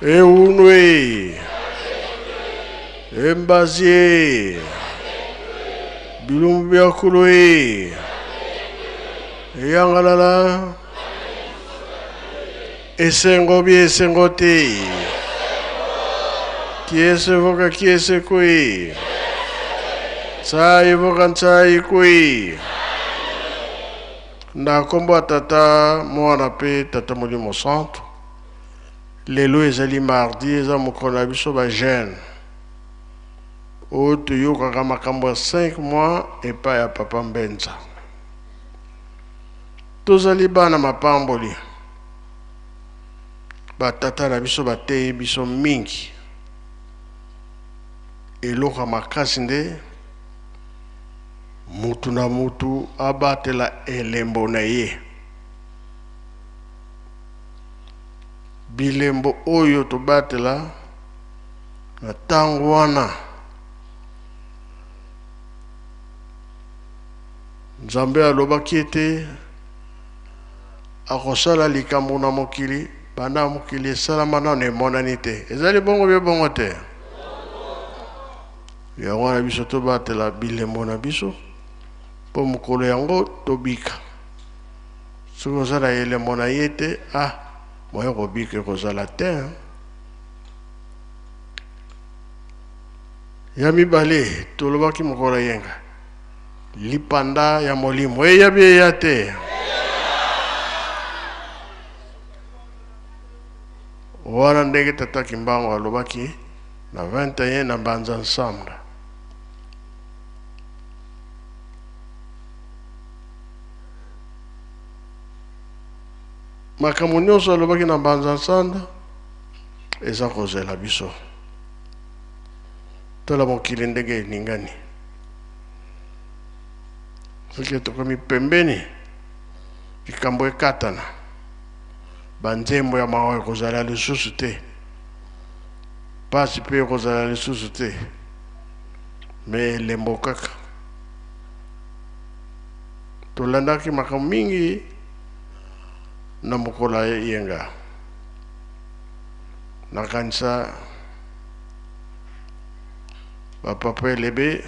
Eunu e! Embazi e! Bilumbu bia kulu e! Eyangalala! Esengo bi esengo te! Kiese voka kiese kui! Ntsai voka ntsai kui! Na nkombo ya Tata, Mwana mpe Tata Molimo Santu. Lelo ezali mardi, eza mokolo na biso ba jeune oyo toyokaka makambo ya 5 mois epai ya Papa Mbenza. Tozali bana mapamboli, batata na biso bateyi biso mingi. Eloko ya makasi nde mutu na mutu abatela elembo na ye. Bilembo oyo tobatela na ntango wana, Nzambe alobaki ete akosala likambo na mokili banda mokili esalama nano emonani te. Ezali bongo bie bongo te? Yango wana biso tobatela bilembo na biso mpo mokolo yango tobika. Soki oza na elembo na ye te, ah, moyen kobika ekozala te. Hein? Ya mibale, tolobaki mokolo yenga, lipanda ya molimo eya bi eya te. Wana ndenge tata Kimbangu alobaki na 21 na Mbanza Nsamba. Makambo nyonso alobaki na Mbanza Nsanda eza kozela biso. Tala mokili ndenge eningani. Soki tokomi pembeni, likambo ekatana, banzembo ya mawa ekozala lisusu te, pasi mpe ekozala lisusu te, me elembo kaka. Tolandaki makambo mingi na mokolo ya eyenga. Nakanisa bapapa elebe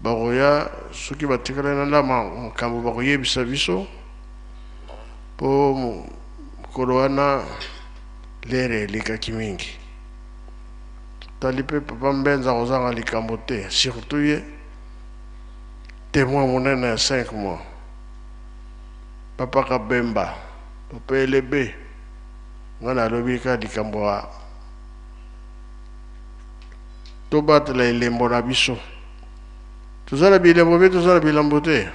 bakoya soki batikali na ndama makambo bakoyebisa biso mpo mokolo wana lere elekaki mingi. Tali mpe papa Mbenza akozanga likambo te, surtout ye témoin monene ya 5 mois. Papa Kabemba, papa Elebe, nga nalobi kaka likambo ya tobatela elembo na biso. Toza na bilembo mpe toza na bilambo te.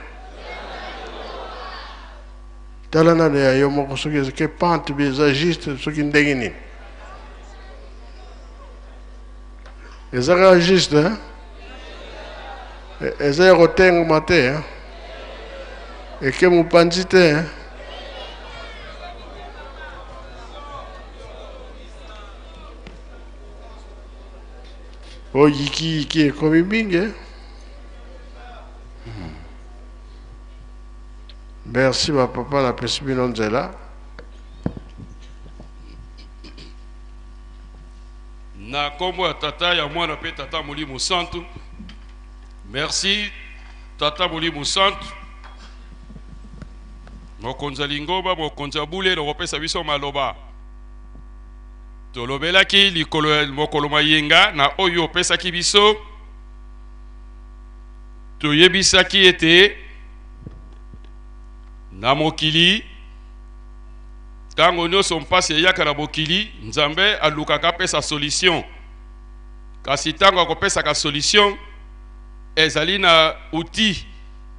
Tala nano ya yo moko soki ezake pente bi eza juste soki ndenge nini. Eza kaka juste hein? Eza ya kotengama te hein? Eke mopanzi te hein? Oyo yikiyiki ekomi mingi hein? Merci ba papa, napesi bino nzela. Na kombo ya Tata, ya Mwana pe Tata Molimo Santu. Merci Tata Molimo Santu. Mokonzi ya lingomba, mokonzi ya bule, nakopesa biso maloba. Tolobelaki likolo ya mokolo mayenga na oyo opesaki biso. Toyebisaki ete na mokili ntango nyonso mpasi eyaka na mokili, Nzambe alukaka apesa solution. Kasi ntango akopesaka solution, ezali na outil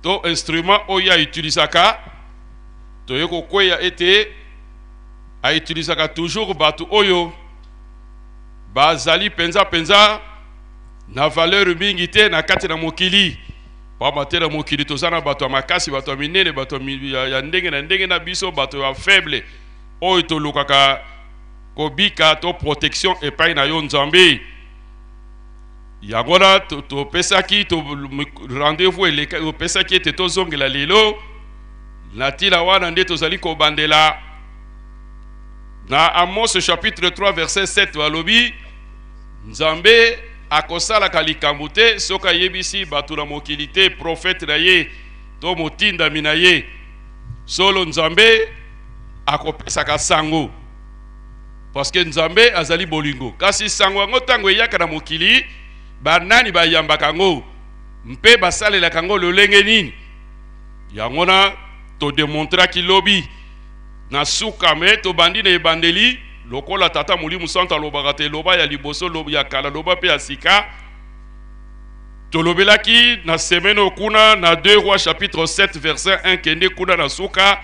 to instrument oyo autilisaka. Toye kokweya ete autilisaka toujours bato oyo bazali mpenza mpenza na valeur mingi te na kati na mokili. Pamba te na mokili toza na bato ya makasi, bato ya minene, bato ya ndenge na ndenge, na biso bato ya faible oyo tolukaka kobika to protection epai na yo Nzambe. Yango wana topesaki to, rendez-vous eleka, opesaki ete tozongela lelo na ntina wana nde tozali kobandela. Na Amos chapitre 3 verset 7 balobi Nzambe akosalaka likambo te soki ayebisi bato na mokili te profete na ye to motindami na ye. Solo Nzambe akopesaka sango parce que Nzambe azali bolingo. Kasi sango yango ntango eyaka na mokili, banani bayambaka yango mpe basalelaka yango lolenge nini? Yango na todemontraki lobi na suka, me tobandi na ebandeli lokola Tata Molimo Santo alobaka te, loba ya liboso, loba ya kala, loba mpe ya sika. Tolobelaki na semaine oyo kuna na 2 Rois chapitre 7 verset 1 kende kuna na suka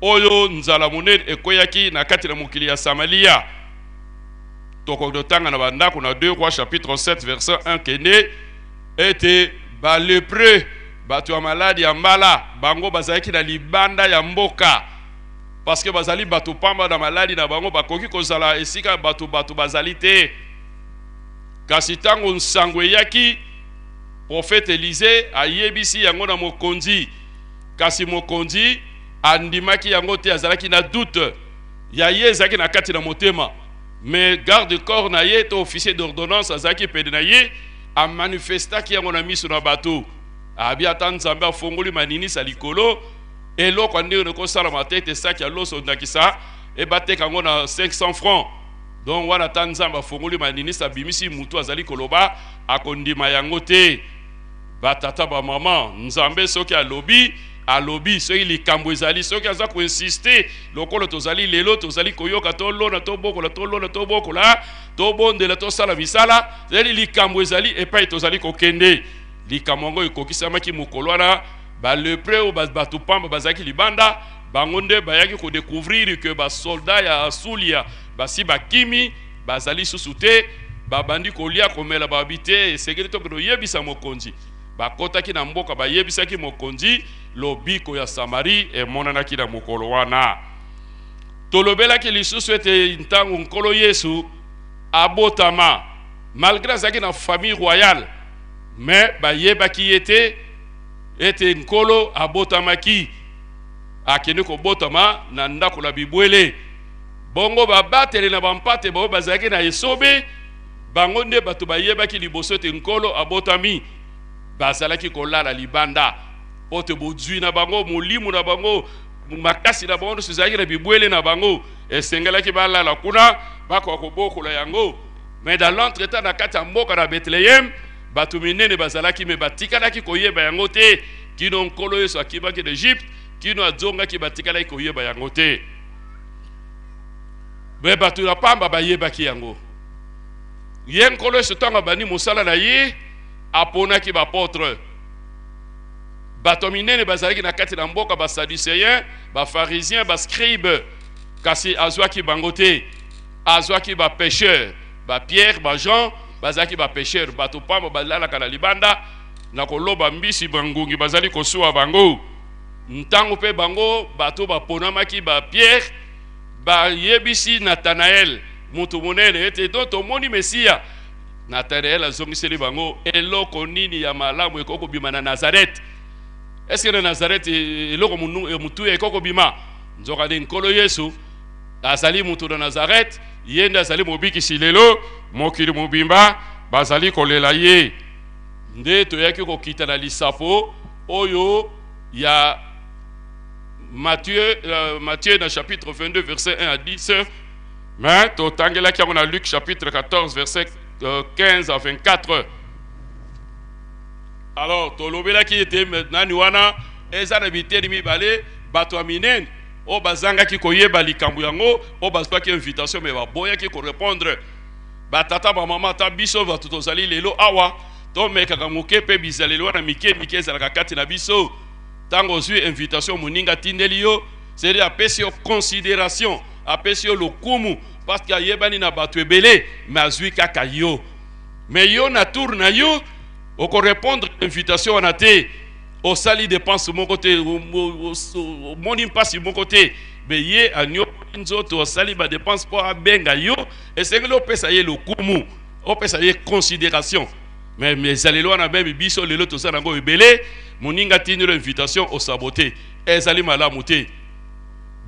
oyo nzala monene ekweyaki na kati na mokili ya Samalia. Tokoki kotanga na bandako na 2 Rois chapitre 7 verset 1 kende ete balepreux, bato ya maladi ya mbala, bango bazalaki na libanda ya mboka parce que bazali bato pamba na maladi na bango, bakoki kozala esika bato bato bazali te. Kasi ntango nsango eyaki, prophète Elisée ayebisi yango na mokonzi, kasi mokonzi andimaki yango te, azalaki na doute ya ye ezalaki na kati na motema. Mais garde corps na ye to officier d'ordonnance azalaki pene na ye, amanifestaki yango na miso na bato. Abi ata Nzambe afongoli maninisa likolo, eloko ya ndenge ekosalama te ete saki ya loso ndakisa ebateka yango na 500 francs. Donc wana ata Nzambe afongoli maninisa, abimisi mutu azali koloba, akondima yango te. Batata ba mama, Nzambe soki alobi, alobi. Soki likambo ezali, soki aza koinsiste, lokola tozali lelo, tozali koyoka, tolona, tobokola, tolona, tobokola, tobondela, tosala misala, ezali likambo ezali epai tozali kokende. Likambo yango ekokisamaki mokolo wana. Balepre oyo bato pamba bazalaki libanda, bango nde bayaki kodécouvrir que basoldat ya Asulia basi bakimi, bazali susu te. Babandi kolia komela, babi te, esengeli tokende oyebisa mokonzi. Bakotaki na mboka, bayebisaki mokonzi, lobiko ya Samarie emonanaki na mokolo wana. Tolobelaki lisusu ete ntango Nkolo Yesu abotama, malgré azalaki na famille royale, mais bayebaki ye te ete Nkolo abotamaki. Akende kobotama na ndako na bibwele. Bongo babateli na bampate baoyo bazalaki na esobe, bango nde bato bayebaki liboso ete Nkolo abotami. Bazalaki kolala libanda mpo te bozwi na bango, molimo na bango, makasi na bango nyonso ezalaki na bibwele na bango, esengelaki balala kuna bakoka kobokola yango. Mais dans l'entretemps, na kati ya mboka na Bethléem, bato minene bazalaki, me batikalaki koyeba yango te kino Nkolo Yesu akimaki na Egypte, kino azongaki, batikalaki koyeba yango te. Me bato ya pamba bayebaki yango. Ye Nkolo Yesu ntango abandi mosala na ye, aponaki baapôtre. Bato minene bazalaki na kati na mboka, basaducéen, bafarisien, bascribe, kasi azwaki bango te. Azwaki bapêcheur, bapierre, bajean, bazalaki bapêcheur, bato pamba balalaka na libanda na koloba mbisi, bangungi bazali kosuwa bango. Ntango mpe bango bato baponamaki, bapierre bayebisi Nathanael, moto monene, ete to tomoni Mesiya. Nathanael azongiseli bango: eloko nini ya malamu ekoki kobima na Nazareth? Eske na Nazareth eloko motuya ekoki kobima? Nzokande Nkolo Yesu azali moto na Nazareth, ye nde azali mobikisi lelo, mokili mobimba bazali kolela ye. Nde toyaki kokita na lisapo oyo ya Matthieu na chapitre 22 verset 1 à 10, mais totangelaki yango na Luc chapitre 14 verset 15 à 24. Alors tolobelaki ete nani wana eza na biteni mibale: bato ya minene oyo bazangaki koyeba likambo yango, oyo bazwaki invitation me baboyaki korépondre. Batata, bamama, ata biso bato tozali lelo awa, tomekaka moke mpe bizaleli wana mike mike ezalaka kati na biso. Ntango ozwi invitation, moninga atindeli yo, c'est-à-dire apesi yo considération, apesi yo lokumu, parce que ayebani na bato ebele, me azwi kaka yo. Me yo na tour na yo okorépondre invitation wana te, osali dépense moko te, omoni mpasi moko te, me ye anyokoli nzoto, asali badépense mpo abenga yo. Esengeli opesa ye lokumu, opesa ye considération. Mais ezaleli wana meme biso lelo toza nango ebele. Moninga atindeli invitation, osabote, ezali malamu te.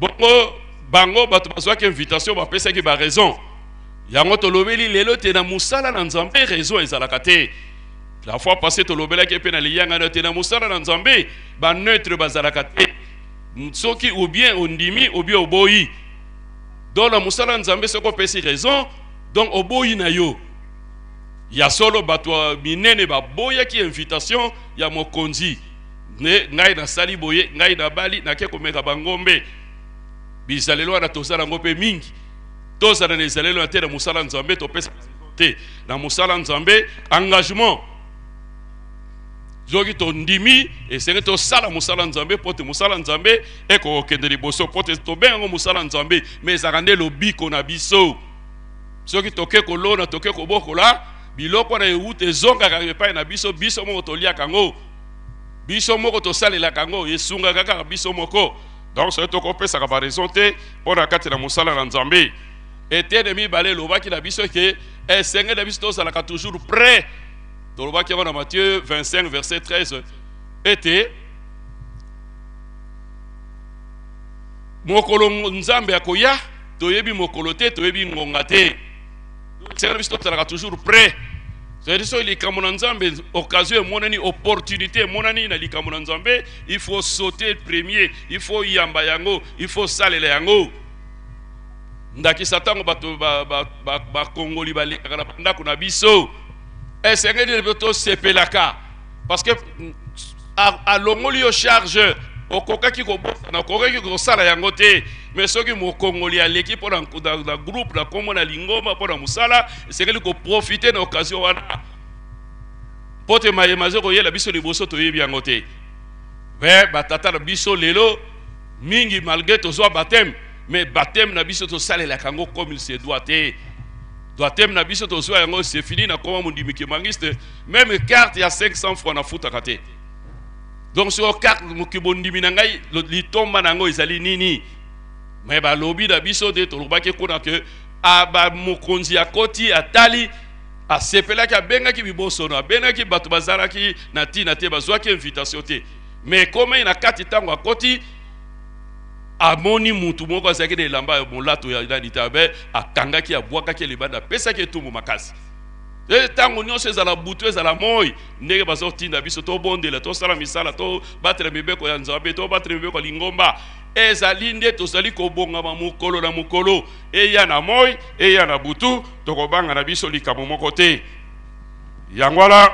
Bongo Bango bato bazwaki invitation, bapesaki ba raison. Yango tolobeli lelo te, na mosala na Nzambe raison ezalaka te. La fois passée tolobelaki mpe na liyangano te, na mosala na Nzambe ba neutre bazalaka te. Soki ou bien ondimi ou bien oboyi. Donc na mosala na Nzambe, soki opesi raison, donc oboyi na yo. Ya solo, bato minene baboyaki invitation ya mokonzi. Ne ngai nasali boye, ngai nabali, nake komeka bangombe. Bizalelo wana tozala yango mpe mingi. Tozala na ezalelo ya te na mosala Nzambe, topesa te na mosala Nzambe engagement. Soki tondimi, esengeli tosala mosala Nzambe, mpo te mosala Nzambe ekokende liboso, mpo te tobenga yango mosala Nzambe, mais ezalaka nde lobiko na biso. Soki toke kolona, toke kobokola biloko wana, ewuta ezongaka epai na biso, biso moko toliaka yango, biso moko tosalelaka yango, esungaka kaka biso moko. Donc soki tokopesaka ba raison te mpo na kati na mosala na Nzambe. Etene mibale elobaki na biso ke esengeli na biso tozalaka toujours prêt. Tolobaki yango na Matthieu 25 verset 13, ete mokolo Nzambe akoya, toyebi mokolo te, toyebi ngonga te. Esengeli biso tozalaka toujours prêt. C'est-à-dire soki likambo na Nzambe, occasion emonani, opportunité emonani na likambo na Nzambe, il faut sauter premier, il faut yamba yango, il faut salela yango. Ndakisa, ntango bato bakongoli balekaka na bandako na biso, esengeli tosepelaka, parce que alongoli yo charge. Okokaki kobosana, okokaki kosala yango te, mais soki mokongoli aleki mpo na groupe, na nkombo na lingomba, mpo na mosala, esengeli koprofiter na occasion wana, mpo te mayema aza koyela biso liboso, toyebi yango te. Me batata na biso lelo mingi, malgré tozwa baptême, mais baptême na biso tosalelaka yango comme il se doit te. Baptême na biso tozwa yango, c'est fini. Na koma mondimi kimbanguiste, même carte ya 500 francs nafutaka te. Donc soki carte moki bondimi na ngai, litomba na yango ezali nini? Me balobi na biso te, tolobaki kuna ke mokonzi akoti, atali, asepelaki, abengaki bibosono, abengaki bato bazalaki na ntina te, bazwaki invitation te. Mais ekomei na kati, ntango akoti, amoni mutu moko azalaki na elamba ya molato ya nani te, abe akangaki, abwakaki libanda, apesaki etumbu makasi. Ntango nyonso, ezala butu, ezala moi, ndenge bazotinda biso tobondela, tosala misala, tobatela mibeko ya Nzambe, tobatela mibeko ya lingomba, ezali nde tozali kobongama mokolo na mokolo. Eya na moi, eya na butu, tokobanga na biso likambo moko te. Yango wana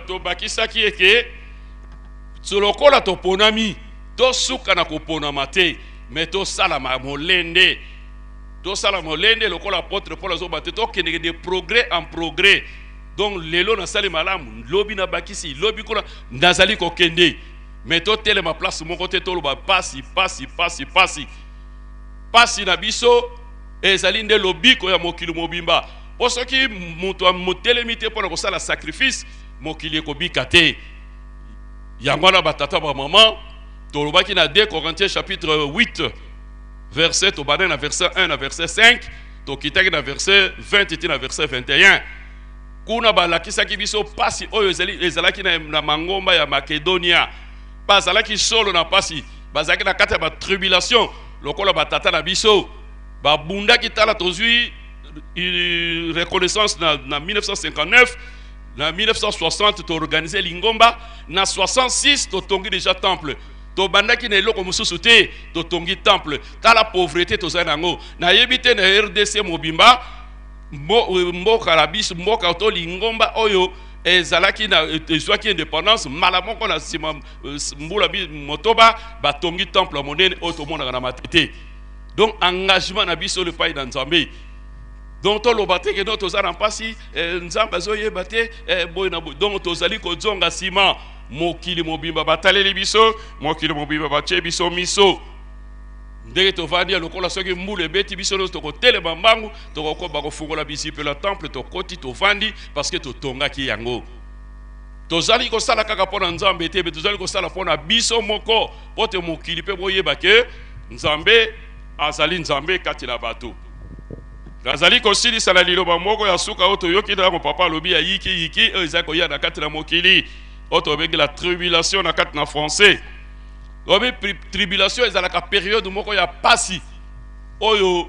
tobakisaki eke lokola toponami, tosuka na koponama te, mais tosalama molende, tosala molende lokola apôtre Paul azoba te, tokendeke de progrès en progrès. Donc lelo nasali malamu, lobi nabakisi, lobi kuna nazali kokende, mais totelema place moko te, toloba pasi, pasi, pasi, pasi. Pasi na biso ezali nde lobiko ya mokili mobimba, mpo soki moto amotelemi te mpona kosala sacrifice, mokili ekobika te. Yango wana, batata, bamama, tolobaki na 2 Corinthiens chapitre 8 verset, tobandaki na verset 1 na verset 5, tokitaki na verset 20 ti na verset 21. Kuna balakisaki biso pasi oyo ezalaki na mangomba ya Makedonia. Bazalaki solo na pasi, bazalaki na kati ya ba tribulation lokola batata na biso babundaki. Tala, tozwi reconnaissance na 1959, na 1960 toorganiser lingomba, na 66 totongi déjà temple. Tobandaki na eloko mosusu te, totongi temple. Tala pauvreté tozali nango. Nayebi te na RDC mobimba, mboka na biso, mboka to lingomba oyo ezalaki na ezwaki indépendance mbala moko, na nsima mbula 8 batongi temple ya monene oyo tomonaka na Matete. Donc engagement na biso lepai na Nzambe. Donc toloba te ke no, toza na mpasi, Nzambe azoyeba te, boye na boye. Donc tozali kozonga nsima. Mokili mobimba bataleli biso, mokili mobimba batie biso miso. Ndenge tovandi ya lokola soki mbula ebeti biso nyonso, tokotelema mbangu, tokokoba kofungola bizipelo ya temple, tokoti, tovandi, parce que totongaki yango. Tozali kosala kaka mpo na Nzambe te, mais tozali kosala mpo na biso moko, mpo te mokili mpe boyeba ke Nzambe azali Nzambe kati na bato. Nazali kosilisa na liloba moko ya suka oyo toyoki ntango papa alobi ya yiki yiki oyo ezali koya na kati na mokili, oyo tobengi la tribulation na kati na français. Oyebi, tribulation ezalaka periode moko ya pasi oyo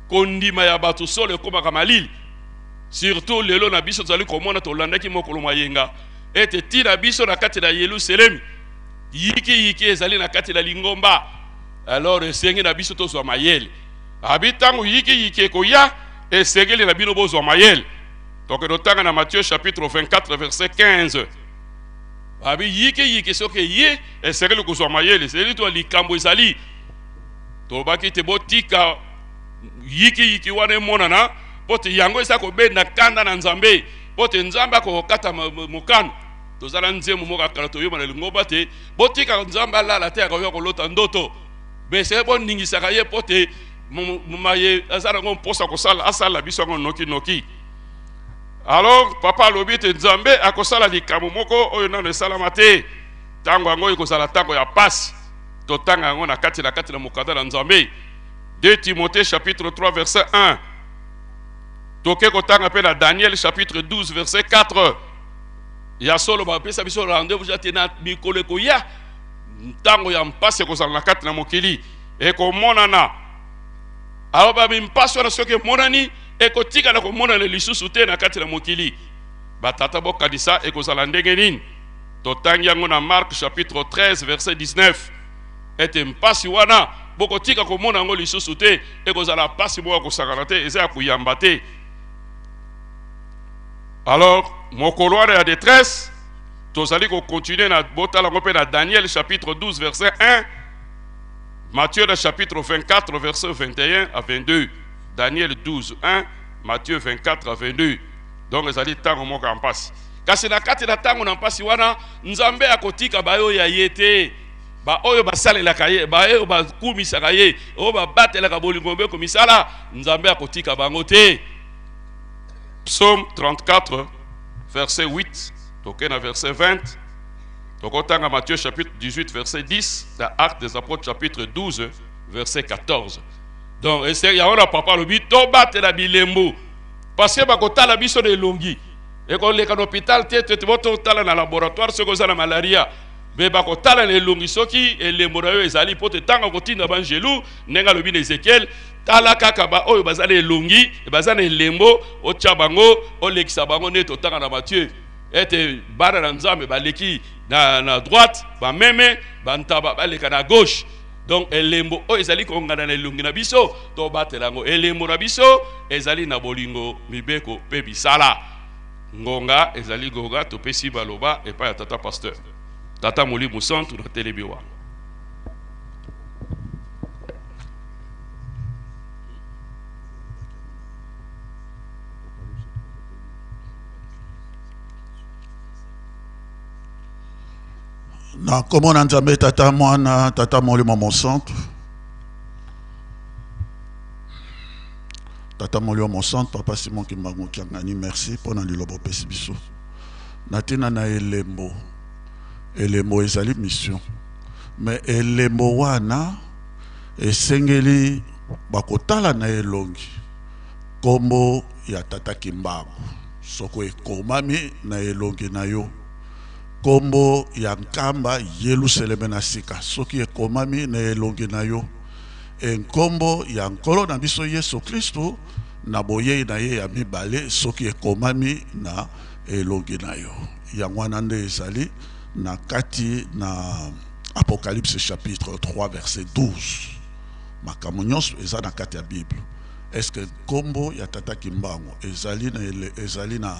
kondima ya bato solo ekomaka malili. Surtout lelo na biso tozali komona, tolandaki mokolo mwa yenga ete ntina biso na kati na Yelusalemi yikiyiki ezali na kati na lingomba. Alors esengi na biso tozwa mayele. Abi ntango yikiyiki ekoya, esengeli na bino bozwa mayele. Tokende otanga na Matthieu chapitre 24 verset 15. Abi yikiyiki soki eye, esengeli kozwa mayele, esengeli to likambo ezali. Tolobaki te botika yikiyiki wana emonana, mpo te yango eza kobenda kanda na Nzambe, mpo te Nzambe akokata mokano. Tozala nzembo moko ya kala toyeba na lingomba te, botika Nzambe alala te, akoya kolota ndoto. Bese boningisaka ye mpo te maye aza nango mposa kosala, asala biso yango noki noki. Alors papa alobi ete Nzambe akosala likambo moko oyo nano esalama te. Ntango yango ekozala ntango ya pasi. Totanga yango na kati na kati na mokanda na Nzambe. 2 Timothée chapitre 3 verset 1. Toke kotanga mpe na Daniel chapitre 12 verset 4. Ya solo bapesa biso rendez-vous te na mikolo ekoya, ntango ya mpasi ekozala na kati na mokili ekomonana. Alors ba mimpasi wana soki emonani, ekotikala komonana lisusu te na kati na mokili. Batata bokanisa ekozala ndenge nini? Totangi yango na Marc chapitre 13 verset 19 ete mpasi wana bokotika komona yango lisusu te, ekozala mpasi moko ya kosakana te, eza ya koyamba te. Alors mokolo wana ya détresse tozali kokontinue na botala yango mpe na Daniel chapitre 12 verset 1, Matthieu na chapitre 24 verset 21 à 22. Daniel 12 1, Matthieu 24 à 22. Donc ezali ntango moko ya mpasi, kasi na kati na ntango na mpasi wana Nzambe akotika baoyo ya ye te, baoyo basalelaka ye, baoyo bakumisaka ye, oyo babatelaka bolingo mpe komisala, Nzambe akotika bango te. Psaume 34 verset 8 toke na verset 20, tokotanga Matthieu chapitre 18 verset 10 na Actes des Apôtres chapitre 12 verset 14. Donc yango na papa alobi tobatela bilembo, parce que bakotala biso na elongi, ekoleka na hôpital te, te bototala na laboratoire soki oza na malaria, me bakotala na elongi soki elembo na yo ezali, mpo te ntango akotinda banjelu ndenge alobi na Ezekiel, tala kaka ba oyo baza na elongi, baza na elembo, otya bango, olekisa bango. Nde totanga na Matthieu ete bana na Nzambe baleki na droite, bameme bantaba baleka na gauche. Donc elembo oyo ezali kongana na elongi na biso, tobatela yango. Elembo na biso ezali na bolingo, mibeko mpe misala. Ngonga ezali ngonga, topesi baloba epai ya tata pasteur, tata Molimo Santu na telemi wana. Na nkombo na Nzambe Tata, Mwana, Tata Molimo Mosantu. Tata Molimo Mosantu, Papa Simon Kimbangu Kiangani, merci mpo na liloba opesi biso na ntina na elembo. Elembo ezali mission, mais elembo wana esengeli bakotala na elongi nkombo ya Tata Kimbangu. Soko ekomami na elongi na yo nkombo ya Nkamba Yelusaleme na sika, soki ekomami na elongi na yo e nkombo ya Nkolo na biso Yesu Kristo na boyei na ye ya mibale, soki ekomami na elongi na yo, yango wana nde ezali na kati na Apocalypse chapitre 3 verset 12. Makambo nyonso eza na kati ya Bible. Est-ce que nkombo ya Tata Kimbangu ezali na, ezali na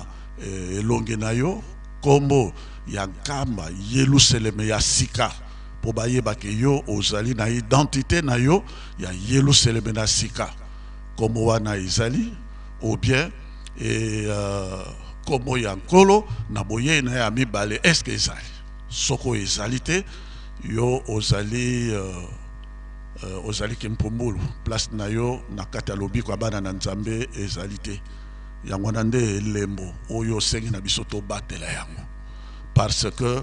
elongi na yo, nkombo ya Nkamba Yelusaleme ya sika, mpo bayebake yo ozali na identité na yo ya Yelusaleme na sika, nkombo wana ezali, ou bien nkombo ya Nkolo na boyei na ye ya mibale, est-ce que ezali? Soko ezali te, yo ozali ozali kimpumbulu, place na yo na kati ya lobiko ya bana na Nzambe ezali te. Yango wana nde elembo oyo osengi na biso tobatela yango, parce que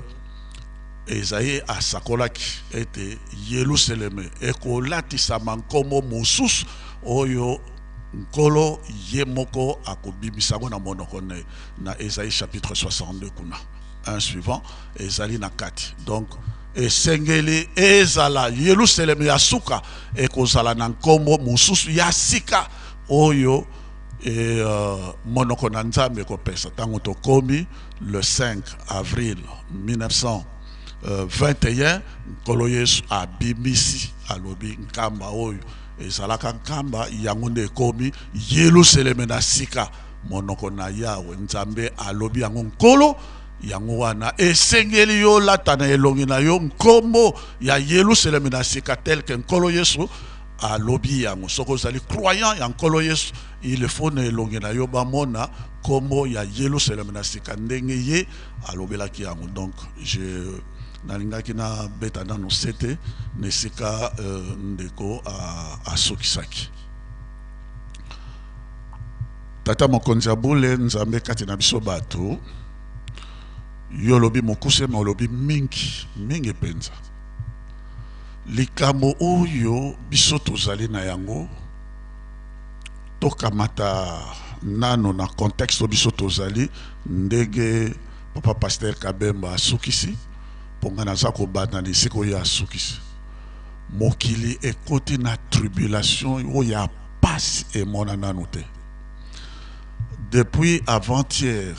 Ezayi asakolaki ete Yelusaleme ekolatisama nkombo mosusu oyo Nkolo ye moko akobimisa yango na monoko na ye, na Ezayi chapitre 62 kuna un suivant ezali na kati. Donc Esengeli ezala Yelusaleme ya suka ekozala na nkombo mosusu ya sika oyo e, monoko na Nzambe ekopesa. Ntango tokomi le 5 avril 1921, Nkolo Yesu abimisi, alobi nkamba oyo ezalaka nkamba yango nde ekomi Yelusaleme na sika. Monoko na Yawe Nzambe alobi yango, Nkolo. Yango wana esengeli yo lata na elongi na yo nkombo ya Yelusaleme na sika tel que Nkolo Yesu alobi yango. Soki ozali croyant ya Nkolo Yesu, il faut na elongi na yo bamona nkombo ya Yelusaleme na sika ndenge ye alobelaki yango. Donc je nalingaki nabeta nano sete na esika ndeko asukisaki. Tata mokonzi ya bule, Nzambe kati na biso bato, yo olobi mokuse ma olobi mingi mingi mpenza. Likambo oyo biso tozali na yango, tokamata nano na contexte biso tozali, ndenge papa pasteur Kabemba asukisi, mpo ngai naza kobanda na esika oyo asukisi. Mokili ekoti na tribulation oyo ya pasi emona nanu te. Depuis avant-hier,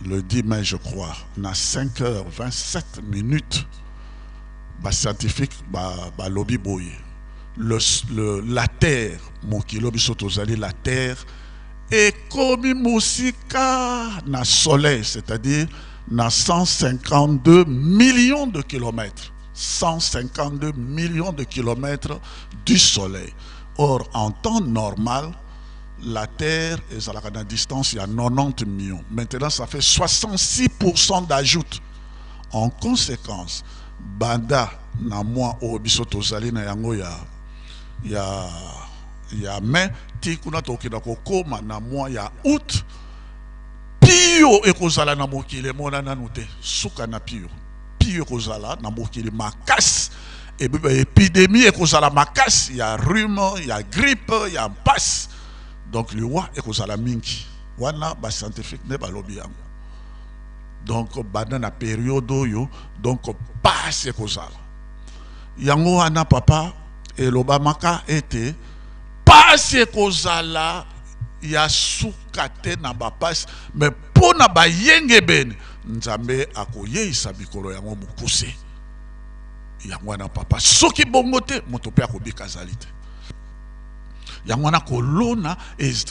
le 10 mai je crois, na 5h27 minutes, ba scientifique ba lobi boye. La terre, mokilo biso tozali la terre, ekomi mosika na soleil, c'est-à-dire na 152 millions de kilomètres. 152 millions de kilomètres du soleil. Or, en temps normal, la Terre est à la distance, il y a 90 millions. Maintenant, ça fait 66% d'ajout. En conséquence, banda na mois oyo biso tozali na yango ya mai, ti kuna tokenda kokoma na mois ya août, pio ekozala na mokili emona nanu te. Suka na pio. Pio ekozala na mokili makasi. Épidémie ekozala makasi ya rhume, ya grippe, ya mpasi. Donc liwa ekozala mingi. Wana ba scientifique nde balobi yango. Donc banda na période oyo, donc pasi ekozala. Yango wana papa elobamaka ete pasi ekozala ya suka te na bapasi, mais mpo na bayengebene Nzambe akoyeisa mikolo yango mokuse. Yango wana papa, soki bongo te moto mpe akobika azali te. Yango wana kolona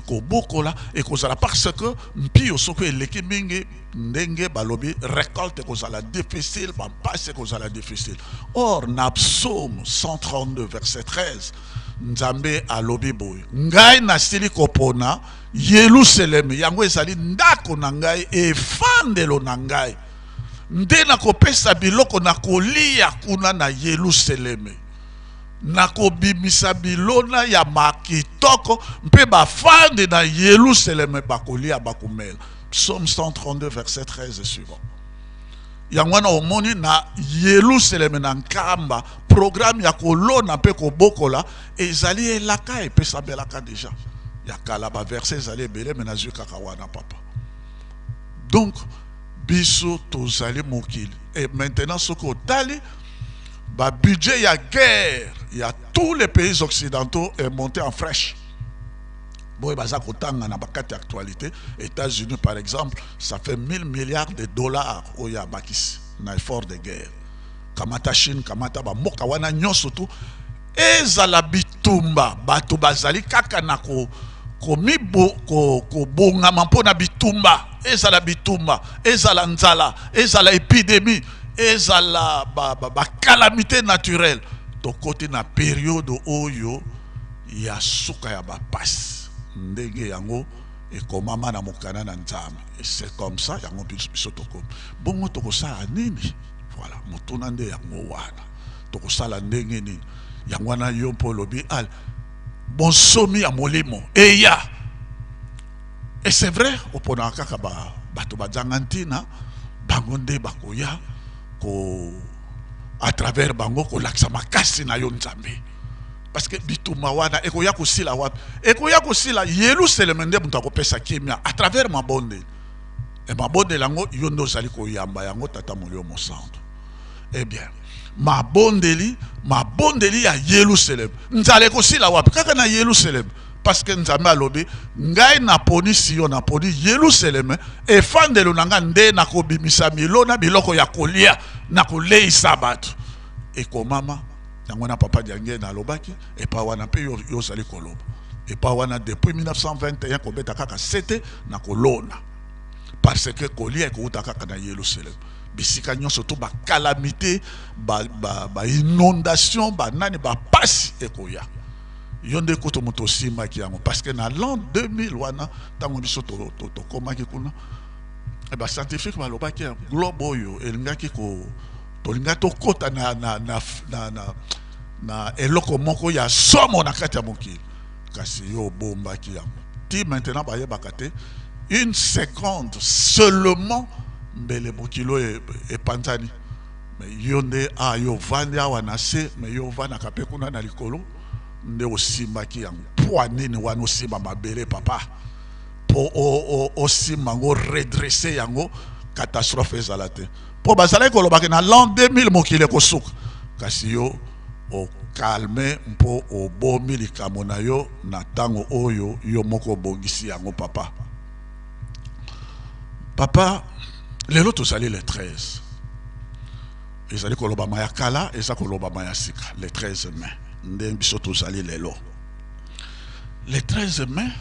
kobokola ekozala parce que mpio soki eleki mingi, ndenge balobi récolte ekozala difficile, bampasi ekozala difficile. Or na psaume 132 verset 13, Nzambe alobi boye, ngai nasili kopona Yelusaleme, yango ezali ndako na ngai, efandelo na ngai, nde nakopesa biloko na kolia kuna na Yelusaleme, nakobimisa bilona ya makitoko mpe bafandi na Yelusaleme bakolia bakomela. Psaume 132 verset 13 et suivant. Yango wana omoni na Yelusaleme na nkamba programme ya kolona mpe kobokola ezali elaka epesamelaka deja ya kala, ba verset ezali ebele me nazwi kaka wana papa. Donc biso tozali mokili. Et maintenant soki otali ba budget ya guerre ya tous les pays occidentaux est monté en flèche. Boye baza kotanga na bakati actualité, États-Unis par exemple, ça fait 1000 milliards de dollars oyo abakisi na effort de guerre. Kamata Chine, kamata ba mboka wana nyonso tu ezala bitumba, bato bazali kaka na kobongama mpona bitumba, ezala bitumba, ezala nzala, ezala épidémie, ezala ba calamité naturelle. Tokoti na période oyo ya suka ya bapasi, ndenge yango ekomama na mokanda na Nzambe. Et c'est comme ça yango biso tokomi bongo. Tokosala nini? Voilà, motuna nde yango wana. Tokosala ndenge nini? Yango wana yo mpo olobi ale bonsomi ya molimo eya. Et c'est vrai, oponaka kaka bato bazanga ntina, bango nde bakoya ko à travers bango kolakisa makasi na yo Nzambe. Parce que bitumba wana ekoya kosila wapi? Ekoya kosila Yelusaleme nde moto akopesa kimia à travers mabondeli. E mabondeli yango yo nde ozali koyamba yango, Tata Molimo Mosantu. Eh bien, mabondeli, mabondeli ya Yelusaleme. Nzala ekosila wapi? Kaka na Yelusaleme. Parce que Nzambe alobi, ngai naponi Sion, naponi Yelusaleme, efandelo na ngai nde nakobimisa milona biloko ya kolia, nakoleisa bato. Ekomama yango na papa Diangienda alobaki, epa wana mpe yo, yo ozali koloba. Epa wana depuis 1921 kobeta kaka sete na kolona. Parce que kolia ekouta kaka na Yelusaleme. Bisika nyonso to ba calamité, ba, ba, ba inondation, ba nani, ba pasi ekoya. Yo nde kutu moto osimbaki yango parce que na l'an 2000 wana ntango biso tokomaki kuna, ba scientifique balobaki globe oyo elingaki ko tolingaki tokota na, na, na, na, na, na eloko moko ya somo na kati ya mokili, kasi yo obombaki yango ti maintenant bayebaka te. Une seconde seulement mbele mokili oyo epanzani. Mais yo nde a yo ovandi awa na se, mais yo ovandaka mpe kuna na likolo nde osimbaki yango. Mpo nini wana osimba mabele papa? Mpo osimba yango, redresser yango, catastrophe ezala te. Mpo bazalaki kolobaki na l'an 2000 mokili ekosuka, kasi yo okalme mpo obomi likambo na yo na ntango oyo yo moko obongisi yango papa. Papa, lelo tozali le 13, ezali kolobama ya kala, eza kolobama ya sika. Le 13 mai nde biso tozali lelo. Le 13 mai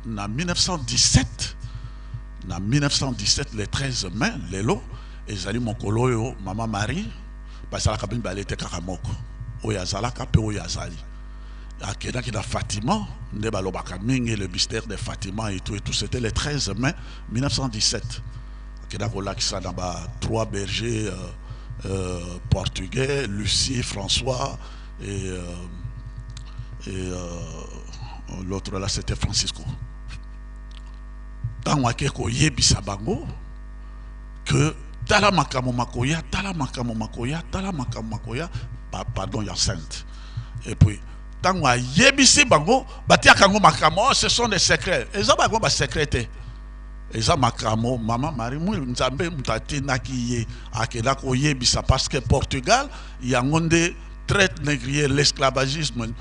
na 1917, na 1917 le 13 mai lelo ezali mokolo oyo mama Marie bazalaka mibale te, kaka moko, oyo azalaka mpe oyo azali. Akendaki na Fatima, nde balobaka mingi le mystère de Fatima et tout et tout. C'était le 13 mai 1917. Akendaki kolakisa na ba trois bergers portugais, Lucie, François et l'autre là c'était Francisco. Ntango ake koyebisa bango que tala makambo makoya, tala makambo makoya, tala makambo makoya, pardon, ya sainte. Et puis ntango ayebisi bango, batiaka yango makambo, oh, ce sont des secrets. Eza bango basecret te, eza makambo mama Marie mwi Nzambe moto atindaki ye akenda koyebisa, parce que Portugal yango nde traite négrier, l'esclavagisme,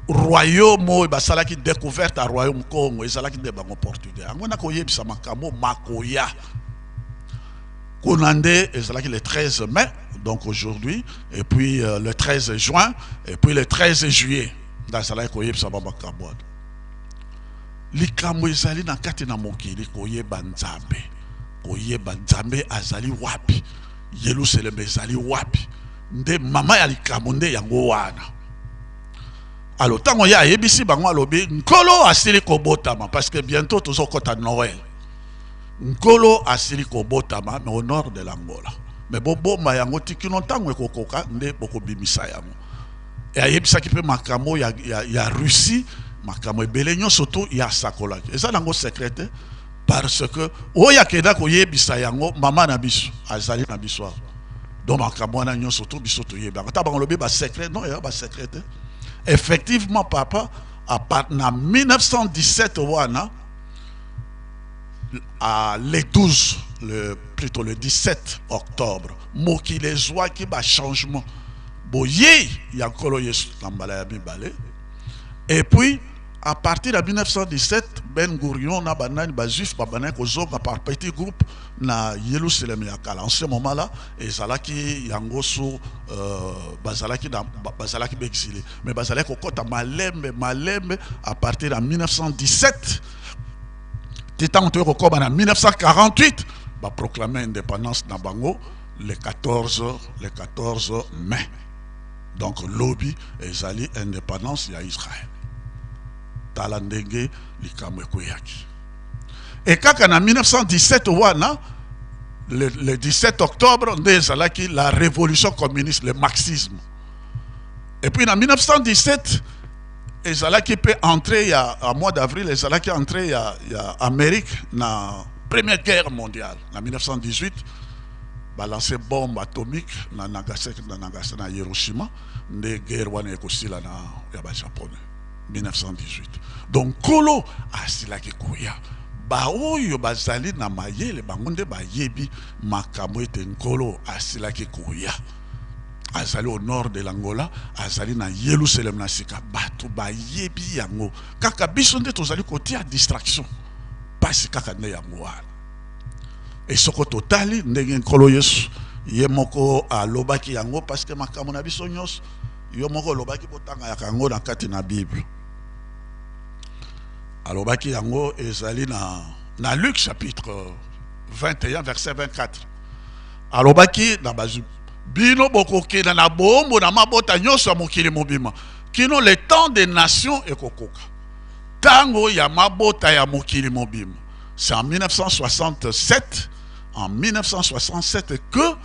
royaume oyo basalaki découverte ya royaume Congo ezalaki nde bango portugais. Yango na koyebisa makambo makoya kuna nde ezalaki le 13 mai, donc aujourd'hui, et puis le 13 juin et puis le 13 juillet nde azalaki koyebisa ba makambo wana. Likambo ezali na kati na mokili, koyeba Nzambe, koyeba Nzambe azali wapi, Yelusaleme ezali wapi, nde mama ya likambo nde yango wana. Alors ntango ye ayebisi bango, alobi Nkolo asili kobotama, parce que bientôt tozokɔta Noël. Nkolo asili kobotama, mais au nord de l'Angola, mais bobomba yango ti kino ntango ekokoka nde bokobimisa yango. E ayebisaki mpe makambo ya Russie, makambo ebele nyonso tu ya asakolaki. Eza nango secret te, parce que oyo akenda koyebisa yango mama na biso azali na biso awa. Donc makambo wana nyonso tu biso toyebi yango. Ata bango lobi basecret, non, eya basecret te. Effectivement papa, na 1917 wana, à le 12, plutôt le 17 octobre, mokili ezwaki bachangement, boyei ya Nkolo Yesu na mbala ya mibale. Et puis à partir de 1917, Ben Gurion na banani, bajuif babandaki kozonga par petit groupe na Yelusaleme ya kala. En ce moment là ezalaki yango su bazalaki na bazalaki baexilé, mais bazalaki kokɔta malembe malembe à partir de 1917 ti ntango toyei kokɔma na 1948, baproclame indépendance na bango le 14 mai. Donc lobi ezali indépendance ya Israël. Tala ndenge likambo ekweyaki. E kaka na 1917 wana, le 17 octobre nde ezalaki la révolution communiste, le marxisme. Et puis na 1917 ezalaki mpe entrée ya mois d'avril, ezalaki entrée ya Amérique na Première Guerre mondiale. Na 1918 balance bombe atomique na Nagasaki, na Hiroshima, nde guerre wana ekosila na ya bajaponais 1918. Donc Nkolo asilaki koya. Baoyo bazali na mayele bango nde bayebi makambo ete Nkolo asilaki koya. Azali au nord de l'Angola, azali na Yelusalem na sika. Bato bayebi yango. Kaka biso nde tozali kotia distraction. Pasi kaka nde yango wana. E soko totali ndenge Nkolo Yesu ye moko alobaki yango, parce que makambo na biso nyonso yo moko olobaki botangaka yango na kati na Bible. Alobaki yango ezali na Luc chapitre 21 verset 24. Alobaki na bazu bino bokokenda na boombo na mabota nyonso ya mokili mobima kino le temps des nations ekokoka. Tango ya mabota ya mokili mobima. C'est en 1967, en 1967 que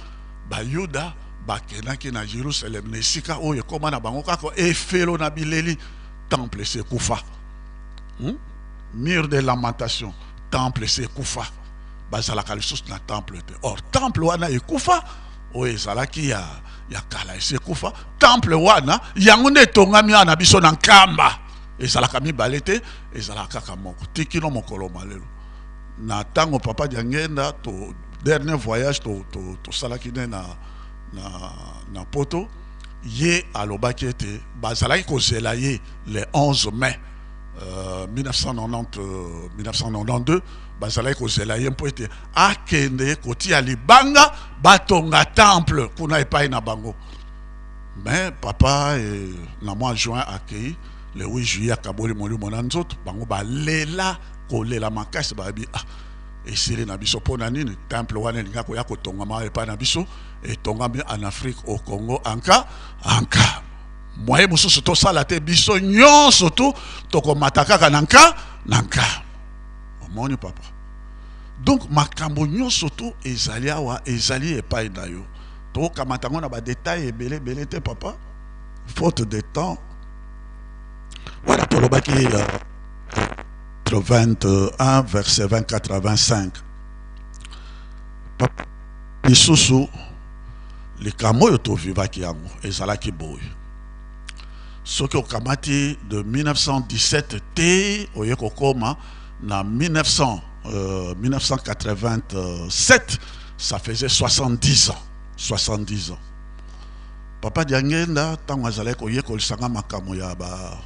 Bayuda bakendaki na Jérusalem na esika oyo ekoma na bango kaka efelo na bileli, temple esi ekufa. Mur de lamentation, temple esi ekufa. Bazalaka lisusu na temple te. Or temple wana ekufa, oyo ezalaki ya kala esi ekufa. Temple wana yango nde etongami awa na biso na Nkamba. Ezalaka mibale te, ezalaka kaka moko. Tikino mokolo malelo. Na tango papa Diangenda to dernier voyage to salaki ne na poto, ye alobaki ete bazalaki kozela ye le 11 mai 1992, bazalaki kozela ye mpo ete akende kotia libanga batonga temple kuna epai na bango. Mais papa na mois juin akei le 8 juillet akaboli molimo na nzoto, bango balela kolela makasi, bayebi esili na biso mpo na nini temple wana elinga koya kotongama epai na biso, etongami en Afrique au Congo anka anka. Moyen mosusu tosala te, biso nyonso tu tokomata kaka na nka na nka. Omoni papa, donc makambo nyonso tu ezali awa, ezali epai na yo. Tokamata yango na ba détail ebele ebele te papa, faute de temps. Voilà, tolobaki 21 verset 24 à 25. Papa, lisusu likambo oyo tovivaki yango ezalaki boye. Soki okamati de 1917 te oye kokoma na 1987, ça faisait 70 ans. 70 ans. Papa Diangenda, tango azalaki koyekolisanga makambo ya ba,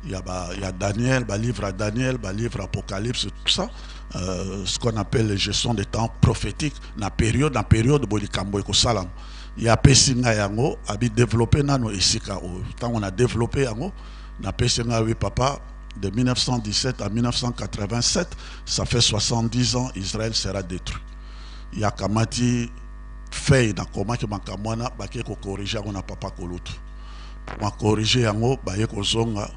ya ba, ya Daniel, ba livre à Daniel, ba livre Apocalypse, tout ça, ce qu'on appelle les gestions des temps prophétiques, na période, na période boye likambo ekosalama. Ya pesi nga yango, abi développer nano esika oyo. Tango na développer yango, na pesi nga oui papa, de 1917 à 1987, ça fait 70 ans, Israël sera détruit. Ya kamati feuille na komaki makambo wana, bake ko corriger yango na papa Kolutu. Ma corriger yango, baye kozonga,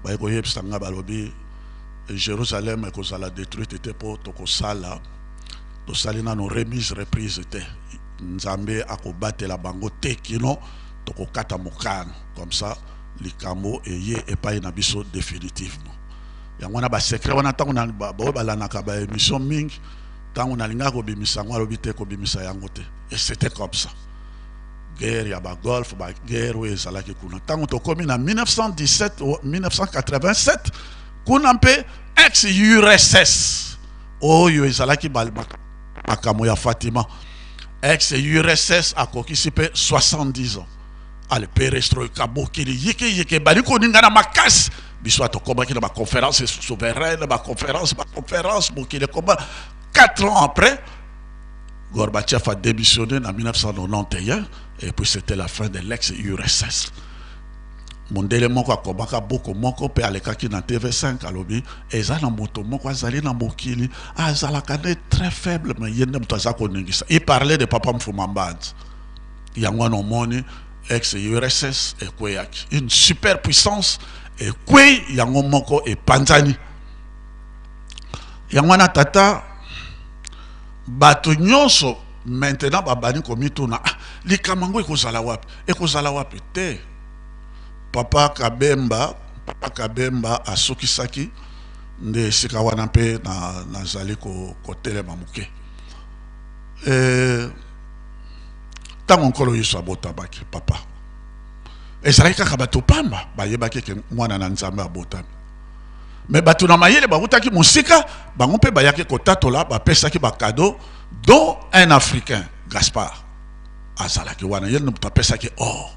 baye koyebisa nga balobi Jérusalem ekozala détruite te po tokosala, tosali nano remise reprise te. Nzambe akobatela bango te kino tokokata mokano. Comme ça likambo eye epai na biso définitivement. Yango wana ba secret wana ntango na ba, ba oyo balandaka ba émission mingi, ntango nalingaka kobimisa yango, alobi te kobimisa yango te. Et c'était comme ça. Guerre ya ba Golfe, ba guerre oyo ezalaki kuna. Ntango tokomi na 1917 ou 1987, kuna mpe ex URSS oyo ezalaki makambo ya Fatima. Ex URSS akokisi mpe 70 ans. Ale perestroika mokili yike yike bali koningana makasi. Biso atokomaki na ba conférence souveraine, ba conférence, ba conférence mokili ekoma. 4 ans après, Gorbatchev a démissionné en 1991 et puis c'était la fin de l'ex-URSS. Mondele moko akomaka boko moko pe alekaki na TV5 alobi eza na moto moko azali na mokili azalaka nde très faible mais ye nde moto aza koningisa. Il parlait de Papa Mfuma Mbanza. Yango wana omoni ex-URSS ekweyaki. Une super puissance ekwei yango moko epanzani. Yango wana tata bato nyonso maintenant babandi komituna, likambo yango ekozala wapi? Ekozala wapi te? Papa Kabemba, Papa Kabemba asukisaki nde esika wana mpe nazali kotelema moke. Ntango Nkolo Yesu abotamaki, papa, ezalaki kaka bato pamba bayebaki ke mwana na Nzambe abotami. Mais bato na mayele bawutaki mosika, bango mpe bayaki kotatola, bapesaki ba cadeaux, dont un Africain, Gaspard, azalaki wana, ye nde moto apesaki or.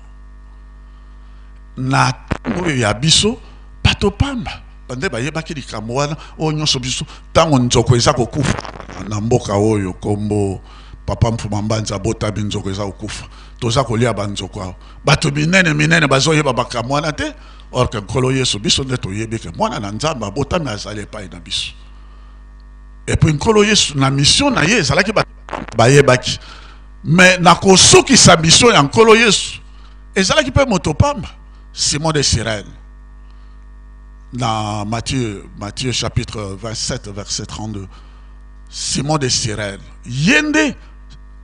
Na ntango oyo ya biso, bato pamba nde bayebaki likambo wana oyo nyonso. Biso ntango nzoko eza kokufa na mboka oyo, kombo Papa Mfuma Mbanza abotami, nzoko eza kokufa, toza kolia banzoko awa. Bato minene minene bazoyeba makambo wana te. Or que Nkolo Yesu, biso nde toyebi ke mwana na Nzambe abotami, azali epai na biso. Et puis Nkolo Yesu na mission na ye ezalaki bayebaki, mais na kosukisa mission ya Nkolo Yesu ezalaki mpe moto pamba, Simon de Cyrène, na Matthieu chapitre 27 verset 32. Simon de Cyrène, ye nde